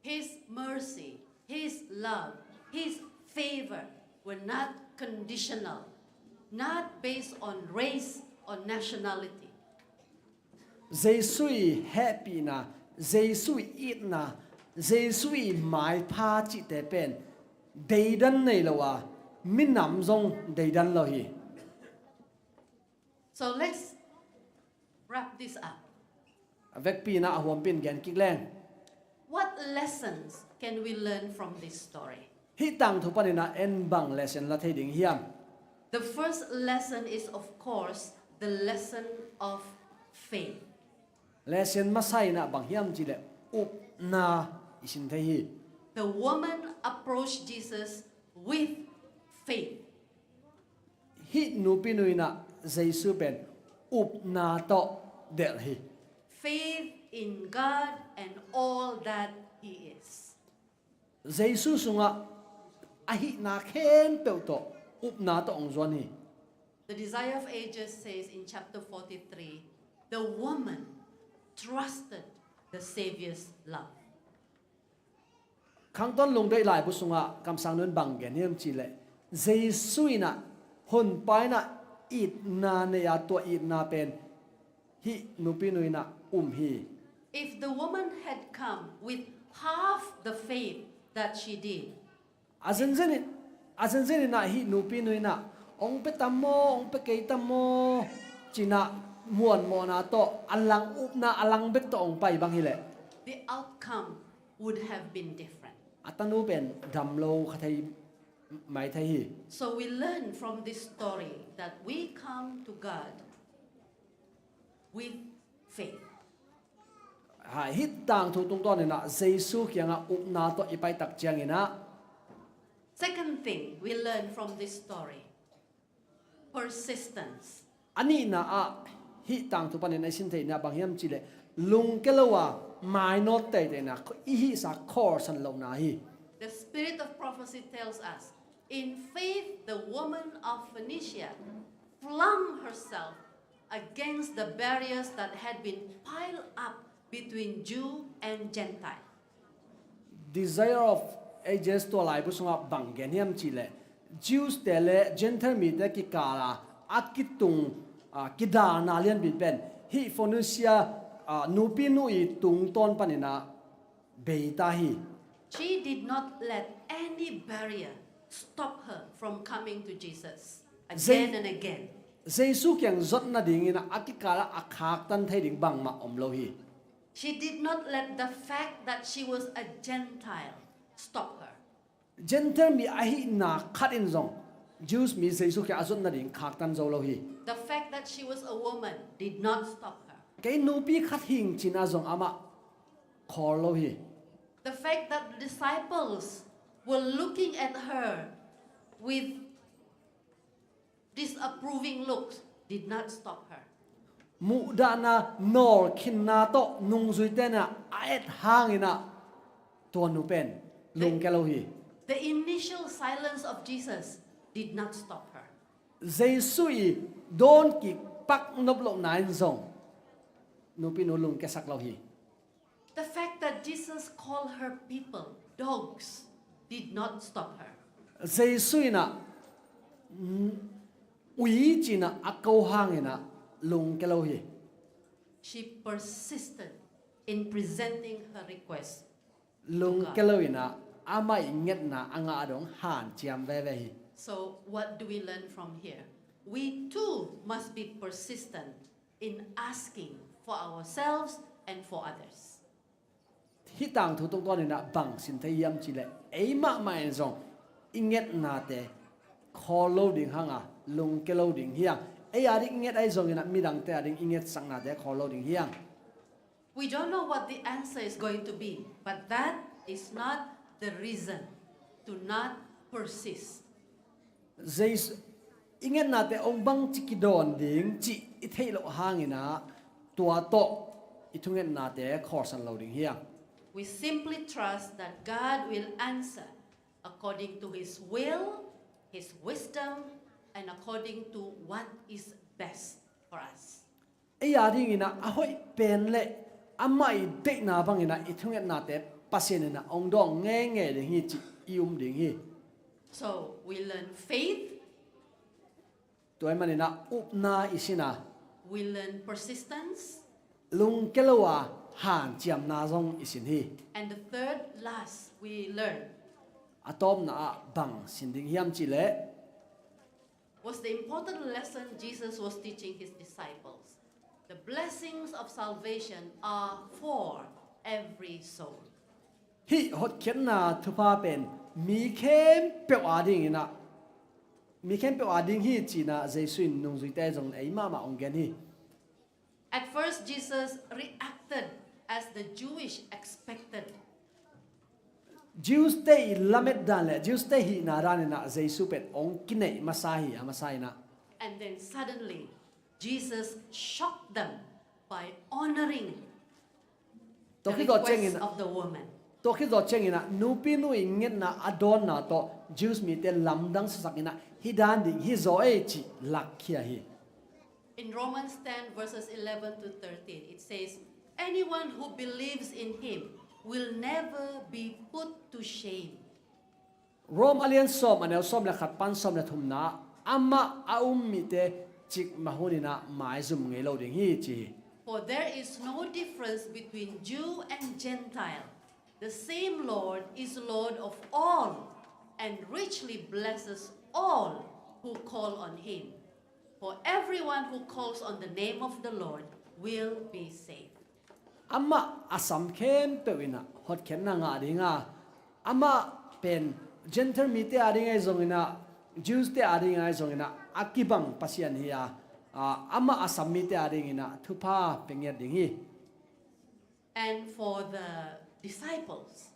His mercy, his love, his favor were not conditional, not based on race or nationality. Jesu i hehpihna, Jesu i itna, Jesu i maipha cihte pen deidan nei lo a, minam zong deidan lo hi. So let's wrap this up. A vekpi in ah a huampi in gen kik leng. What lessons can we learn from this story? Hih tangthu panin ah en bang lesson la thei ding hiam? The first lesson is, of course, the lesson of faith. Lesson masa in ah bang hiam cih leh upna i sin thei hi. The woman approached Jesus with faith. Hih nupinu in ah Jesu pen upna tawh delh hi. Faith in God and all that He is. Jesu sungah a hihna khempeuh tawh upna tawh hong zuan hi. The Desire of Ages says in chapter forty-three, the woman trusted the Savior's love. Khangton Lungdeih laibu sungah kamsang nu in bang gen hiam cih leh, Jesu in ah honpa in ah itna nei a, tua itna pen hih nupinu in ah um hi. If the woman had come with half the faith that she did, a zenzen in, a zenzen in ah hih nupinu in ah hong pia tam maw, hong pia kei tam maw ci-in ah muanmawhna tawh, a lang upna a lang bek tawh hong pai bang hi leh, the outcome would have been different. A tanu pen dam lo kha thei mai thei hi. So we learn from this story that we come to God with faith. Ha, hih tangthu tungtawn inah Jesu kiangah upna tawh i paitak cianginah Second thing we learn from this story, persistence. A nihna ah hih tangthu panin a i sin theihna bang hiam cihleh lungke lo a mainawt teitei inah i hihsa khawlsan lohna hi. The spirit of prophecy tells us, in faith, the woman of Phoenicia flung herself against the barriers that had been piled up between Jew and Gentile. Desire of Ages tua laibu sungah bang gen hiam cihleh Jews te le Gentile mite kikala a kitung, ah, kidalna lianpi pen hih Phoenicia, ah, nupi nu i tungtawn paninah beita hi. She did not let any barrier stop her from coming to Jesus again and again. Jesu kiang zot nadingin a kikala a khaktan thei ding bangmah om lo hi. She did not let the fact that she was a Gentile stop her. Gentile mi ahihna khat in zong Jews mi Jesu kiang a zot nading khaktan zo lo hi. The fact that she was a woman did not stop her. Kei nupi khat hing cina zong amah khawl lo hi. The fact that the disciples were looking at her with disapproving looks did not stop her. Muhdahna nawlkhinna tawh nungzuite na a et hanginah tua nu pen lungke lo hi. The initial silence of Jesus did not stop her. Jesu i dawn kik pak nop lohna in zong nupi nu lungkesak lo hi. The fact that Jesus called her people dogs did not stop her. Jesu inah ui cinah a ko hanginah lungke lo hi. She persisted in presenting her request. Lungke lo inah amah i ngetna a ngah dong hanciam veve hi. So what do we learn from here? We too must be persistent in asking for ourselves and for others. Hih tangthu tungtawn inah bang sin thei hiam cihleh ei mahmah in zong i ngetnate khawl lo ding hanga lungke lo ding hiang. Ei a ding i nget ahi zonginah midangte a ding i ngetsaknate khawl lo ding hiang. We don't know what the answer is going to be, but that is not the reason to not persist. Jesu i ngetnate ong bangci kidawn ding cih i theih loh hanginah tua tawh i thungetnate khawlsan lo ding hiang. We simply trust that God will answer according to His will, His wisdom, and according to what is best for us. Ei a dinginah a hoih pen le amah i deihna banginah i thungetnate Pasian inah ong dawng ngeingei ding hi cih i um ding hi. So we learn faith. Tua ahih maninah upna i sin a. We learn persistence. Lungke lo a hanciamna zong i sin hi. And the third last we learn. A tawpna ah bang sin ding hiam cihleh. Was the important lesson Jesus was teaching his disciples. The blessings of salvation are for every soul. Hih hotkhiatna thupha pen mi khempeuh a dinginah mi khempeuh a ding hi cinah Jesu in nungzuite zong ei mahmah ong gen hi. At first, Jesus reacted as the Jewish expected. Jews te i lamet dan le Jews te hihna daninah Jesu pen ong kineih masa hi a masa inah. And then suddenly, Jesus shocked them by honoring the request of the woman. Tua khit zawh cianginah nupi nu i ngetna a dawnna tawh Jews mite lamdang sasakinah hih dan ding hi zaw ei cih lakkhia hi. In Romans ten verses eleven to thirteen, it says, anyone who believes in him will never be put to shame. Rom a lian sawm a neu sawm le khat pan sawm le thumna amah a um mite cikmah huninah maizum ngei lo ding hi ci hi. For there is no difference between Jew and Gentile. The same Lord is Lord of all and richly blesses all who call on him. For everyone who calls on the name of the Lord will be saved. Amah a sam khempeuh in ah hotkhiatna ngah ding a, amah pen Gentile mite a ding ahi zongin ah, Jews te a ding ahi zongin ah, a kibang Pasian hi a, a, amah a sam mite a dingin ah thupha pia ngiat ding hi. And for the disciples,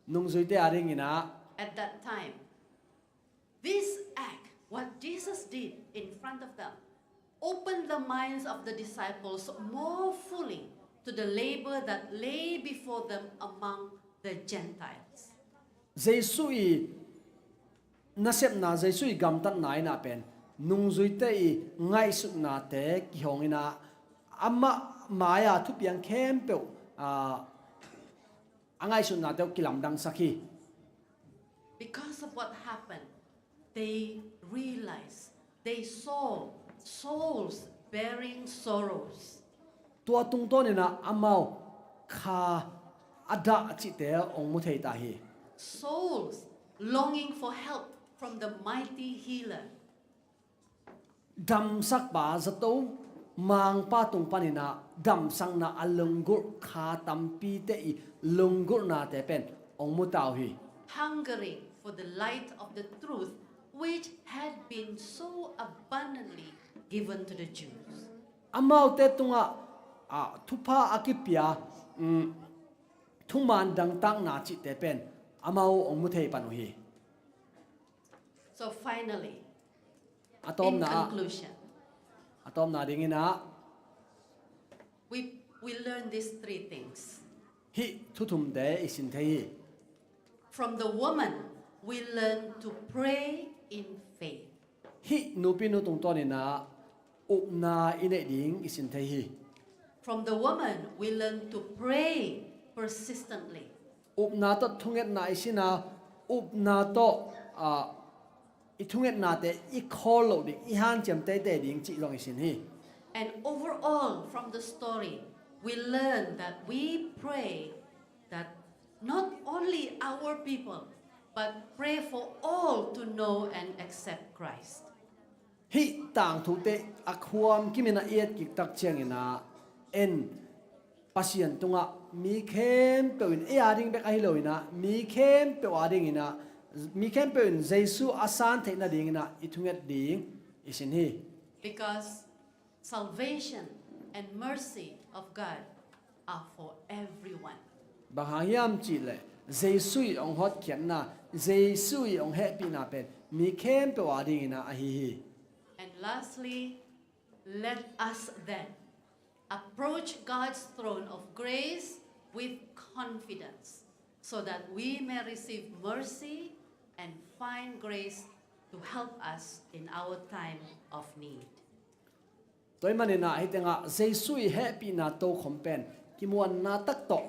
nungzuite a dingin ah, at that time, this act, what Jesus did in front of them, opened the minds of the disciples more fully to the labor that lay before them among the Gentiles. Jesu i nasepna, Jesu i gamtatna in ah pen nungzuite i ngaihsutnate kihong in ah, amah mai-a thupiang khempeuh, ah, a ngaihsutnate uh kilamdangsak hi. Because of what happened, they realized, they saw souls bearing sorrows. Tua tungtawn in ah amau kha a dah cihte hong mu thei ta hi. Souls longing for help from the mighty healer. Damsakpa, zato mangpa tung panin ah damsakna a lunggulh kha tampite i lunggulhnate pen hong mu ta uh hi. Hungering for the light of the truth which had been so abundantly given to the Jews. Amaute tungah, ah, thupha a kipia, mm, thuman dangtakna cihte pen amau hong mu thei pan uh hi. So finally, a tawpna, in conclusion, a tawpna dingin ah, we, we learn these three things. Hih thu thumte i sin thei hi. From the woman, we learn to pray in faith. Hih nupinu tungtawnin ah upna i neih ding i sin thei hi. From the woman, we learn to pray persistently. Upna tawh thungetna i sin a, upna tawh, ah, i thungetnate i khawl loh ding, i hanciam teitei ding cih zong i sin hi. And overall, from the story, we learn that we pray that not only our people, but pray for all to know and accept Christ. Hih tangthute a khuam kimin a i et kik tak ciangin ah, en Pasian tungah mi khempeuh in, ei a ding bek ahi loin ah, mi khempeuh a dingin ah, mi khempeuh in Jesu a san theih nadingin ah i thunget ding i sin hi. Because salvation and mercy of God are for everyone. Bang hang hiam cihleh, Jesu i hong hotkhiatna, Jesu i hong hehpihna pen mi khempeuh a dingin ah ahi hi. And lastly, let us then approach God's throne of grace with confidence, so that we may receive mercy and find grace to help us in our time of need. Tua ahih manin ah hih tengah Jesu i hehpihna tokhom pen kimuanna tak tawh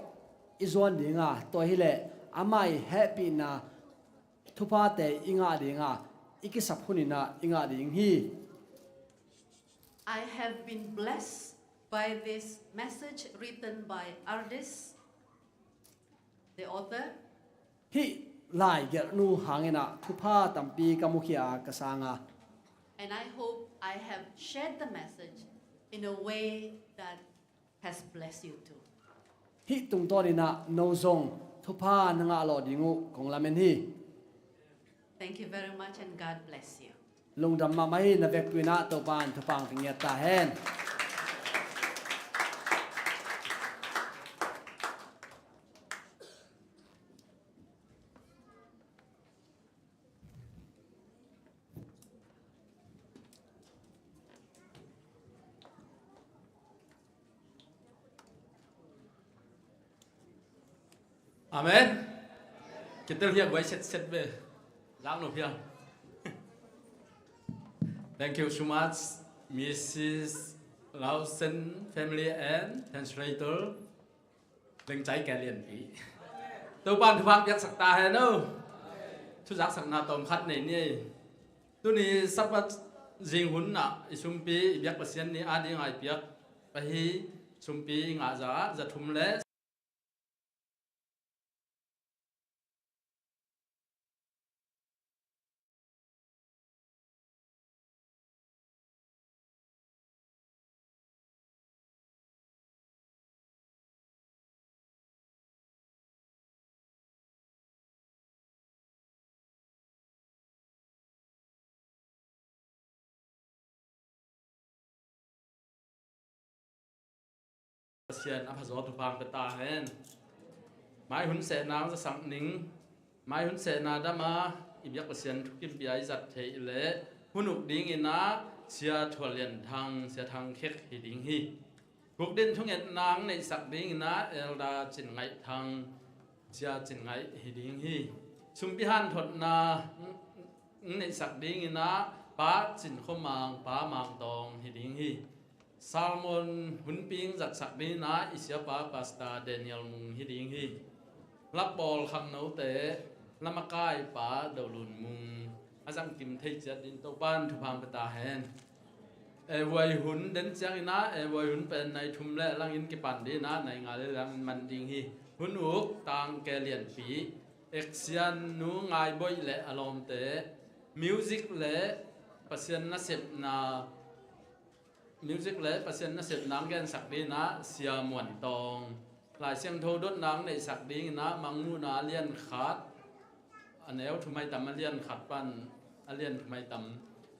i zuan ding a, tua hileh amah i hehpihna thuphate i ngah ding a, i kisap hunin ah i ngah ding hi. I have been blessed by this message written by Ardis, the author. Hih laigelhnu hangin ah thupha tampi ka mukhia a ka sang a. And I hope I have shared the message in a way that has blessed you too. Hih tungtawnin ah no zong thupha na ngah lawh ding uh kong lamen hi. Thank you very much and God bless you. Lungdam mahmah hi, na vekpi-in ah Topa'n thupha hong pia ngiat ta hen. Amen. Kitel hiah guai setset ve. Lak no hiah. Thank you so much, Missus Lausen family and translator. Lengcai Kelianpi. Topa'n thupha piaksak ta hen aw. Thuzaksakna tawm khat nei ni. Tuni Sabbath zing hun ah i sumpi i biak Pasian ni a ding a i piak ahi sumpi i ngah zah ah za thum le Pasian a phazaw thupha hong pia ta hen. Mai hun sehna hong zasak ning. Mai hun sehna dama i biak Pasian thukim pia i zat theih leh hun uk dingin ah Sia Thua Lian Thang, Sia Thang Khek hi ding hi. Guk din thungetna hong neihsak dingin ah Elder Cin Ngaih Thang, Sia Cin Ngaih hi ding hi. Sumpi hanthotna hong neihsak dingin ah Pa Cin Khua Mang, Pa Mang Tawng hi ding hi. Sermon hunpi hong zatsak dingin ah i siapa Pastor Daniel Mung hi ding hi. Lapbawl khangnote, lamakaipa Dolun Mung a zangkim thei ciat dingin Topa'n thupha hong pia ta hen. Evuai hun den ciangin ah, evuai hun pen nai thum le langin kipan dingin ah nai nga le langin man ding hi. Hun uk tangke lianpi, Eksian Nu Ngai Boih le a lawmte, music le Pasian nasepna, music le Pasian nasepna hong gensak dingin ah Sia Muan Tawng, Lai Siangtho dotna hong neihsak dingin ah Mangmuhna a lian khat, a neu thum mai tam, a lian khat pan a lian thum mai tam,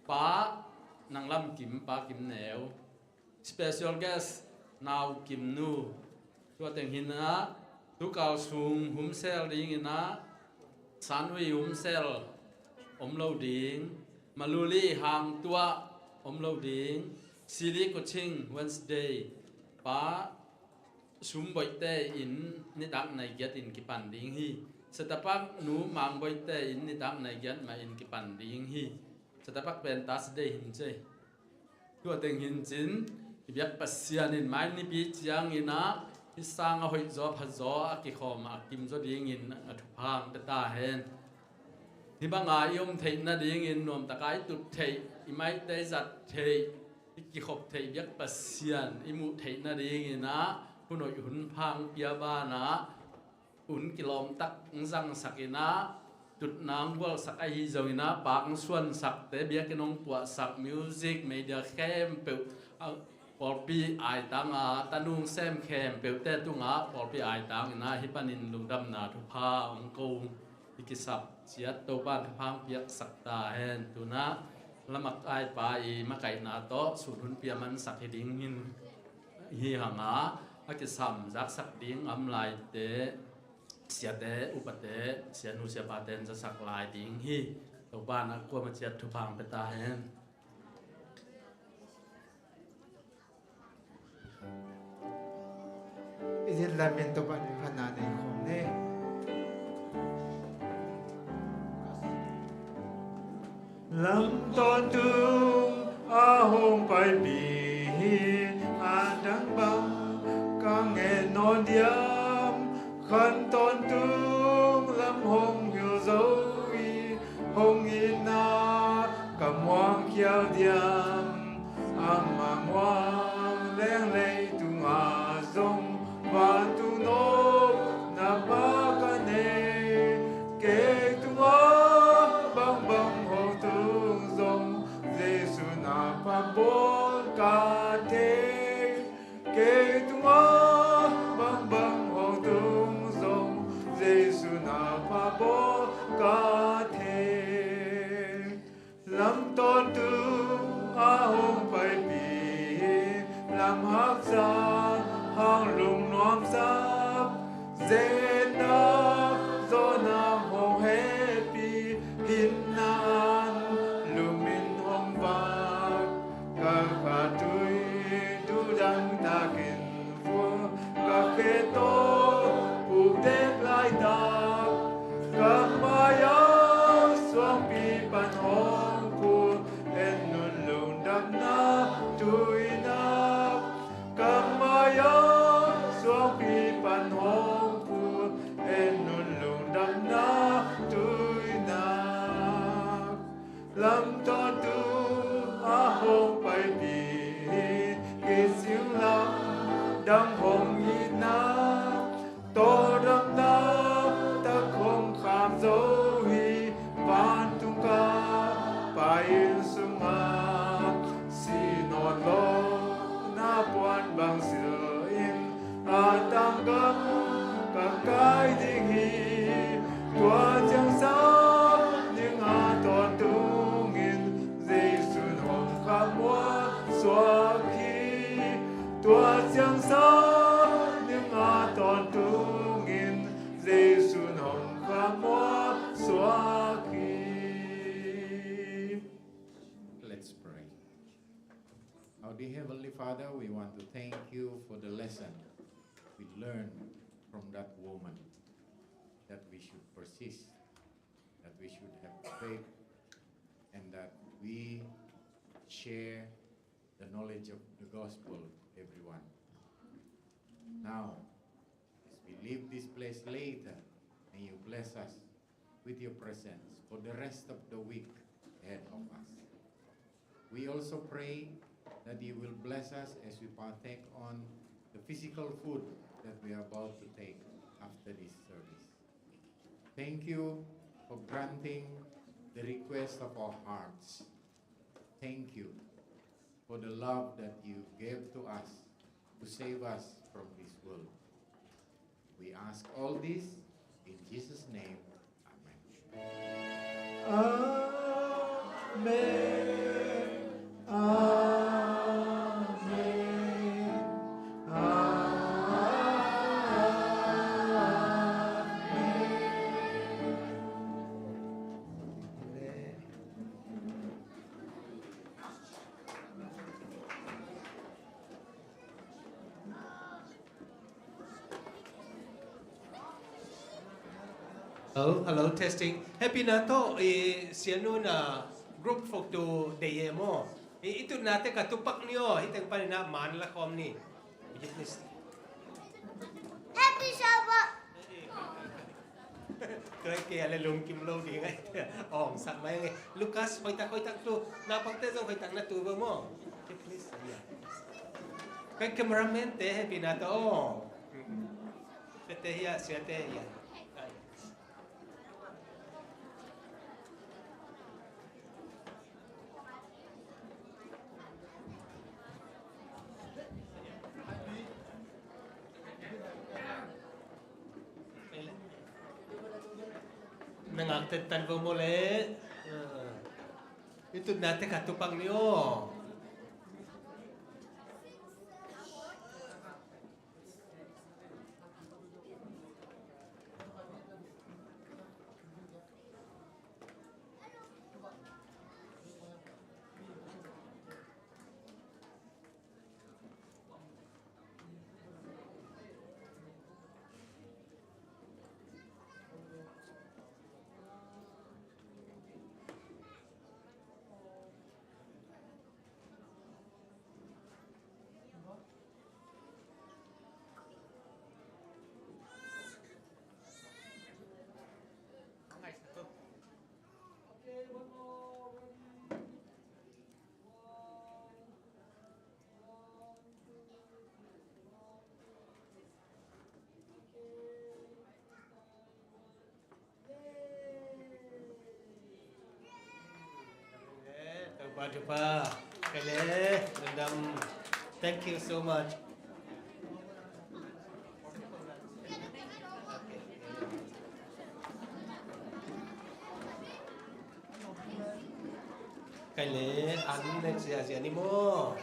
Pa Nang Lam Kim, Pa Kim Neu, special guest Nau Kim Nu. Tua teng hi-in ah tukal sung humsel dingin ah San Hui humsel om lo ding, Maluli Hang Tuah om lo ding, Sili Kuching Wednesday, Pa Sum Boihte in nitak nai giat in kipan ding hi. Setapak Nu Mang Boihte in nitak nai giat mah in kipan ding hi. Setapak pen Thursday hi-in ci. Tua teng hi-in cin, i biak Pasian in mai nipi ciangin ah hih sang a hoih zaw, pha zaw, a kikhawm a kim zaw dingin a thupha hong pia ta hen. Hih banga i om theih nadingin nuamtaka i tut theih, i maite i zat theih, i kikhop theih biak Pasian i muh theih nadingin ah hun hoih hun pha hong pia banah hun kilawm tak hong zangsak in ah, tutna hong gualsak ahi zongin ah, pak hong suansakte, biakinn hong puahsak, music, media khempeuh, a, pawlpi aitang a, tanu hong sem khempeuhte tungah pawlpi aitang in ah hih panin lungdamna thupha hong ko, i kisap ciat Topa'n thupha hong piaksak ta hen. Tu-in ah lamakaipa i makaihna tawh sun hun pia mansak hi dingin hi hang a, a kisam zaksak ding a om laite, siate, upate, sianu siapate in zasak lai ding hi. Topa'n a kuamah ciat thupha hong pia ta hen. I dihlak min Topa'n phatna nei khawm ni. Lam tawntung a hong paipi hi, a dang bang ka ngen nawn diam? Khan tawntung lam hong hilh zo hi, hong itna ka muang khial diam? Ama muang leng leitungah zong vantung nopna pha ka nei. Kei tungah bangbang hong tung zong Jesu na pha bawl ka thei. Kei tungah bangbang hong tung zong Jesu na pha bawl ka thei. Lam tawntung a hong paipi, lam haksa hang lungnuamsak, zenna zawhna hong hehpih, hinna an lumin hong vak, ka kha tui duhdang takin vua, ka khe tawh pukdek laitak, ka mai-ah suangpi pan hong put, en un lungdamna tuinak. Ka mai-ah suangpi pan hong put, en un lungdamna tuinak. Lam tawntung a hong paipi, kei sing lam dang hong itna, tawldamna tak hong kham zo hi. Vantung ka Pa inn sungah sih nawn lo na puan bang silh in, a tangkam ka kai ding hi. Tua ciang sa ding a tawntungin Jesu'n hong khamuansuak hi. Tua ciang sa Let's pray. Our dear Heavenly Father, we want to thank you for the lesson we learned from that woman, that we should persist, that we should have faith, and that we share the knowledge of the gospel to everyone. Now, as we leave this place later, may you bless us with your presence for the rest of the week ahead of us. We also pray that you will bless us as we partake on the physical food that we are about to take after this service. Thank you for granting the request of our hearts. Thank you for the love that you gave to us to save us from this world. We ask all this in Jesus' name. Amen. Amen. Amen. Amen. Hello, hello, testing. Happy na to, i sianu na group fok tu de ye mo. I, i tu na te ka tu pak ni o, hi teng pani na man la kom ni. Happy Sabbath. Tuai ke ale lungkim lo ding ai. Ong sak mai nge. Lucas, hoitak, hoitak tu. Naupangte zong hoitak na tu ve maw. Please, yeah. Kai cameraman te happy na to. Ong. Te te hia, sia te hia. Na ngak te tan vo mo le. I tu na te ka tu pak ni o. Thank you so much. Kai le an next year sia ni mo.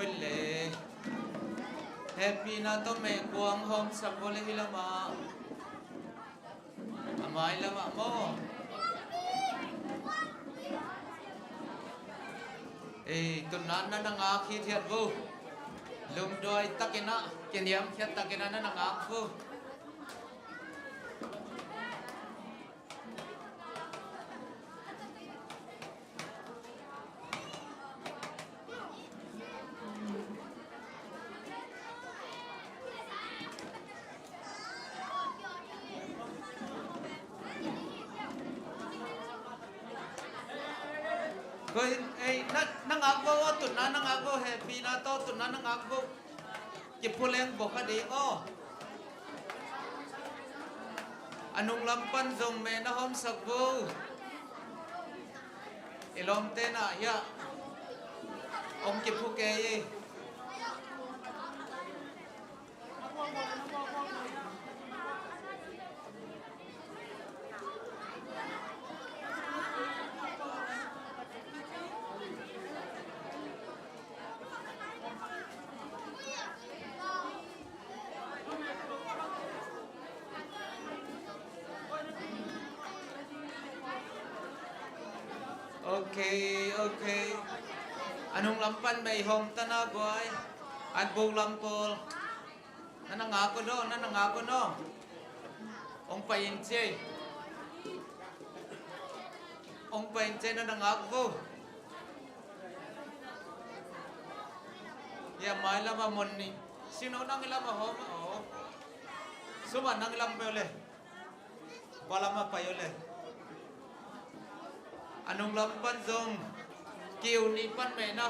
Le hehpihna tawh mehkuang hawmsak vo le hih lamah, a mai lamah maw. Ei, tunna na na ngak hithiat vo. Lungduai takin ah, kiniamkhiat takin ah na na ngak vo. Koi, ei, na, na ngak vo, aw, tunna na ngak vo, hehpihna tawh tunna na ngak vo. Kipuleng bawk a ding aw. A nunglam pan zong mehna hawmsak vo. I lawmte na hiah hong kiphu kei. Ok, ok. A nunglam pan meihawm tana buai. An buk lam pawl. Na na ngak un aw, na na ngak un aw. Hong pai in ciai. Hong pai in ciai, na na ngak vo. Ia mai lama mon ni. Sino nang lama hawm aw. Suma nang lam pe le. Bua lam a pai uh le. A nunglam pan zong kiu nih pan mehna.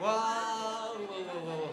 Wow, wow, wow, wow.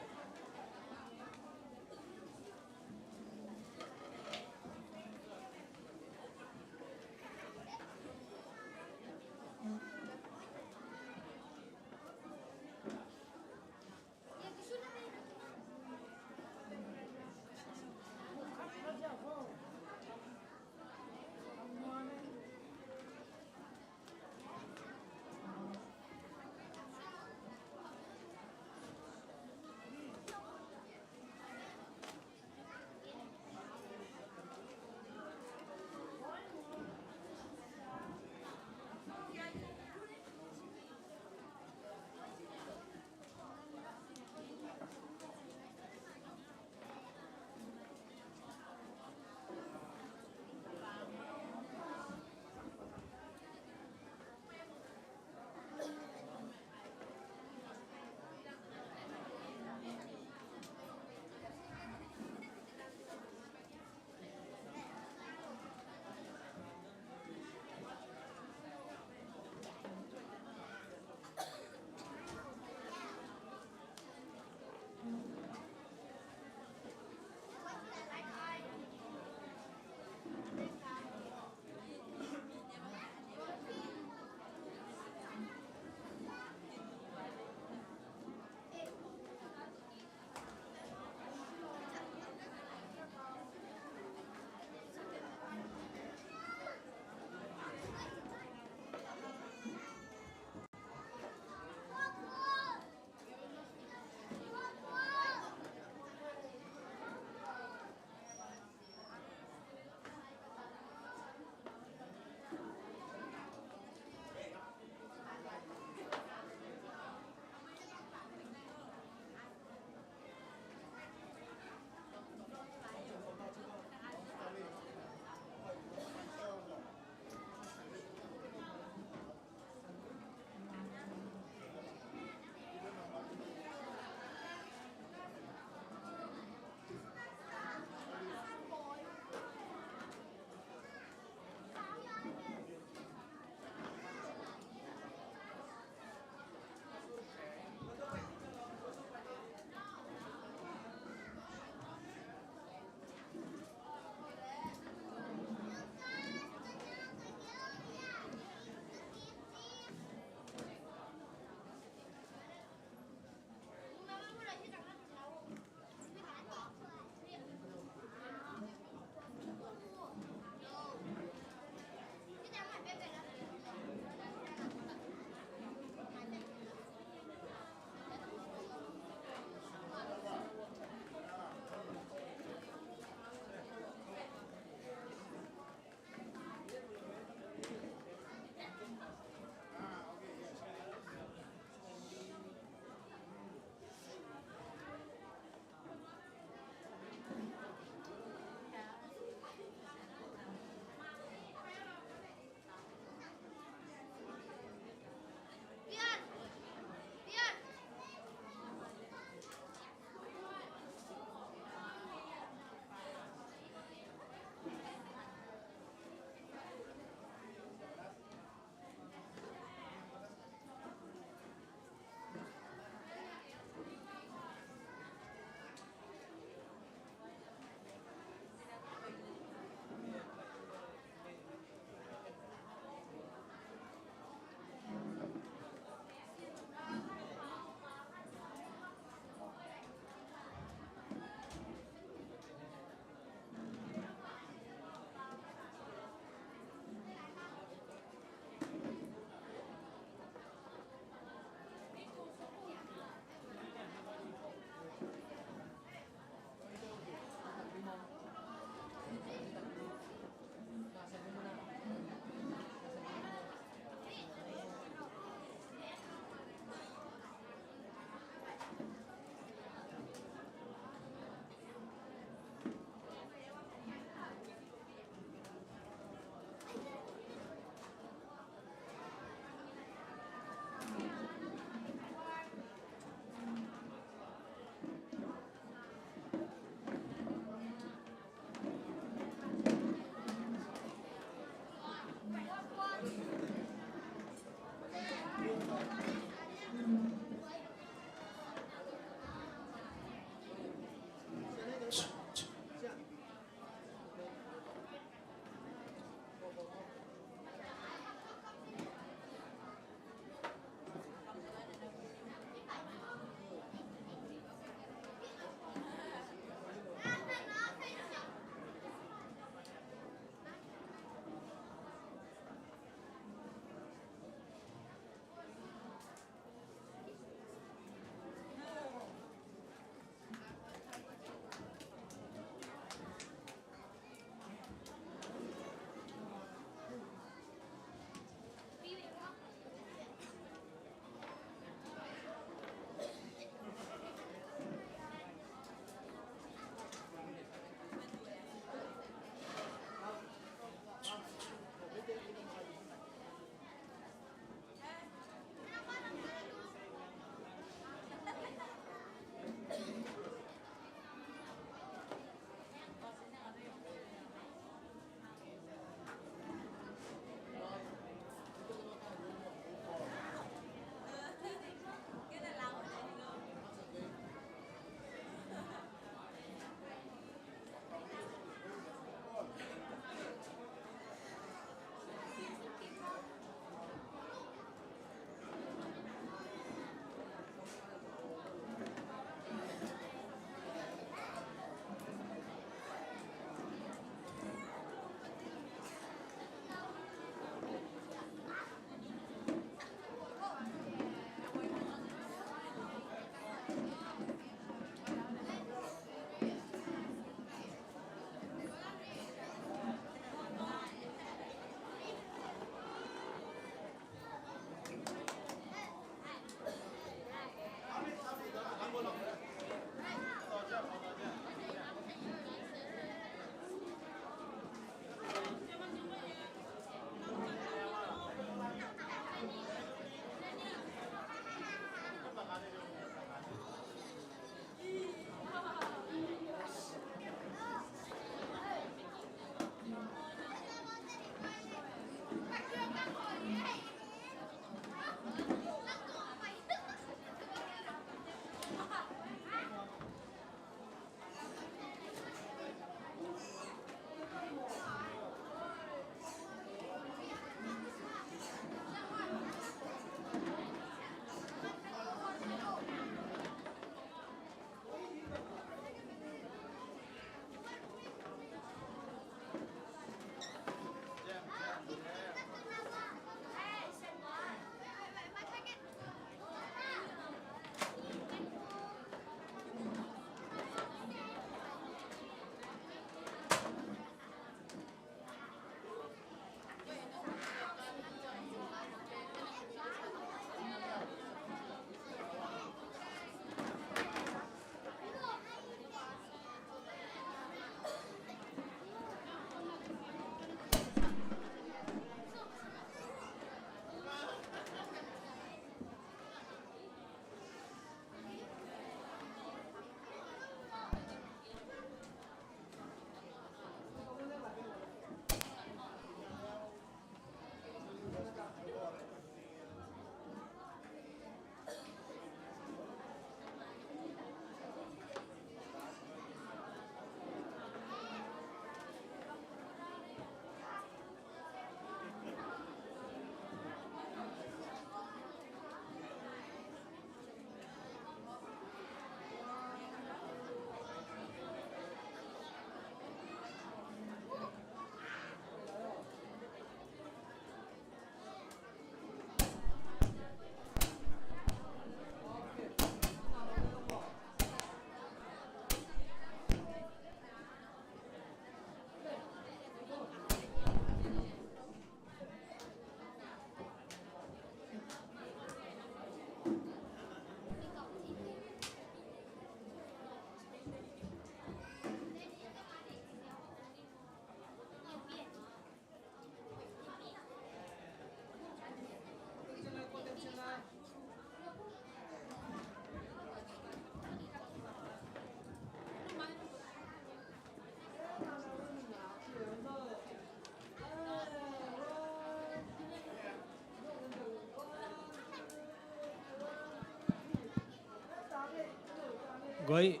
Goi.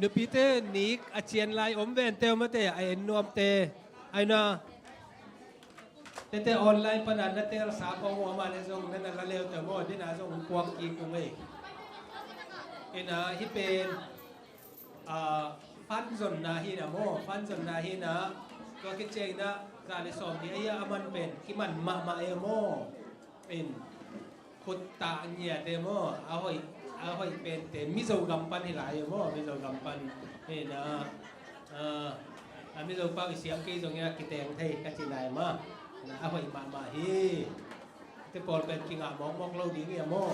Nupite nik a cian lai om vente om ate a en nuamte. Aina. Tete online pana na telsa kong om a le zong na na la leu te maw, dina zong puak kik kong ei. Ina hi pen, ah, fan zonna hi na maw, fan zonna hi na. Tua kiciang ina za le sawm ni aia a man pen kiman mahmah e maw. In khut tah ngiate maw, a hoih, a hoih pente Mizo gam pan hi lai e maw, Mizo gam pan. Hi na, ah, a Mizo pau i siam kei zong ina kiteng thei ka ci lai ma. Na a hoih mahmah hi. Te pawl pen kingah mawkmawk lo ding hi a maw.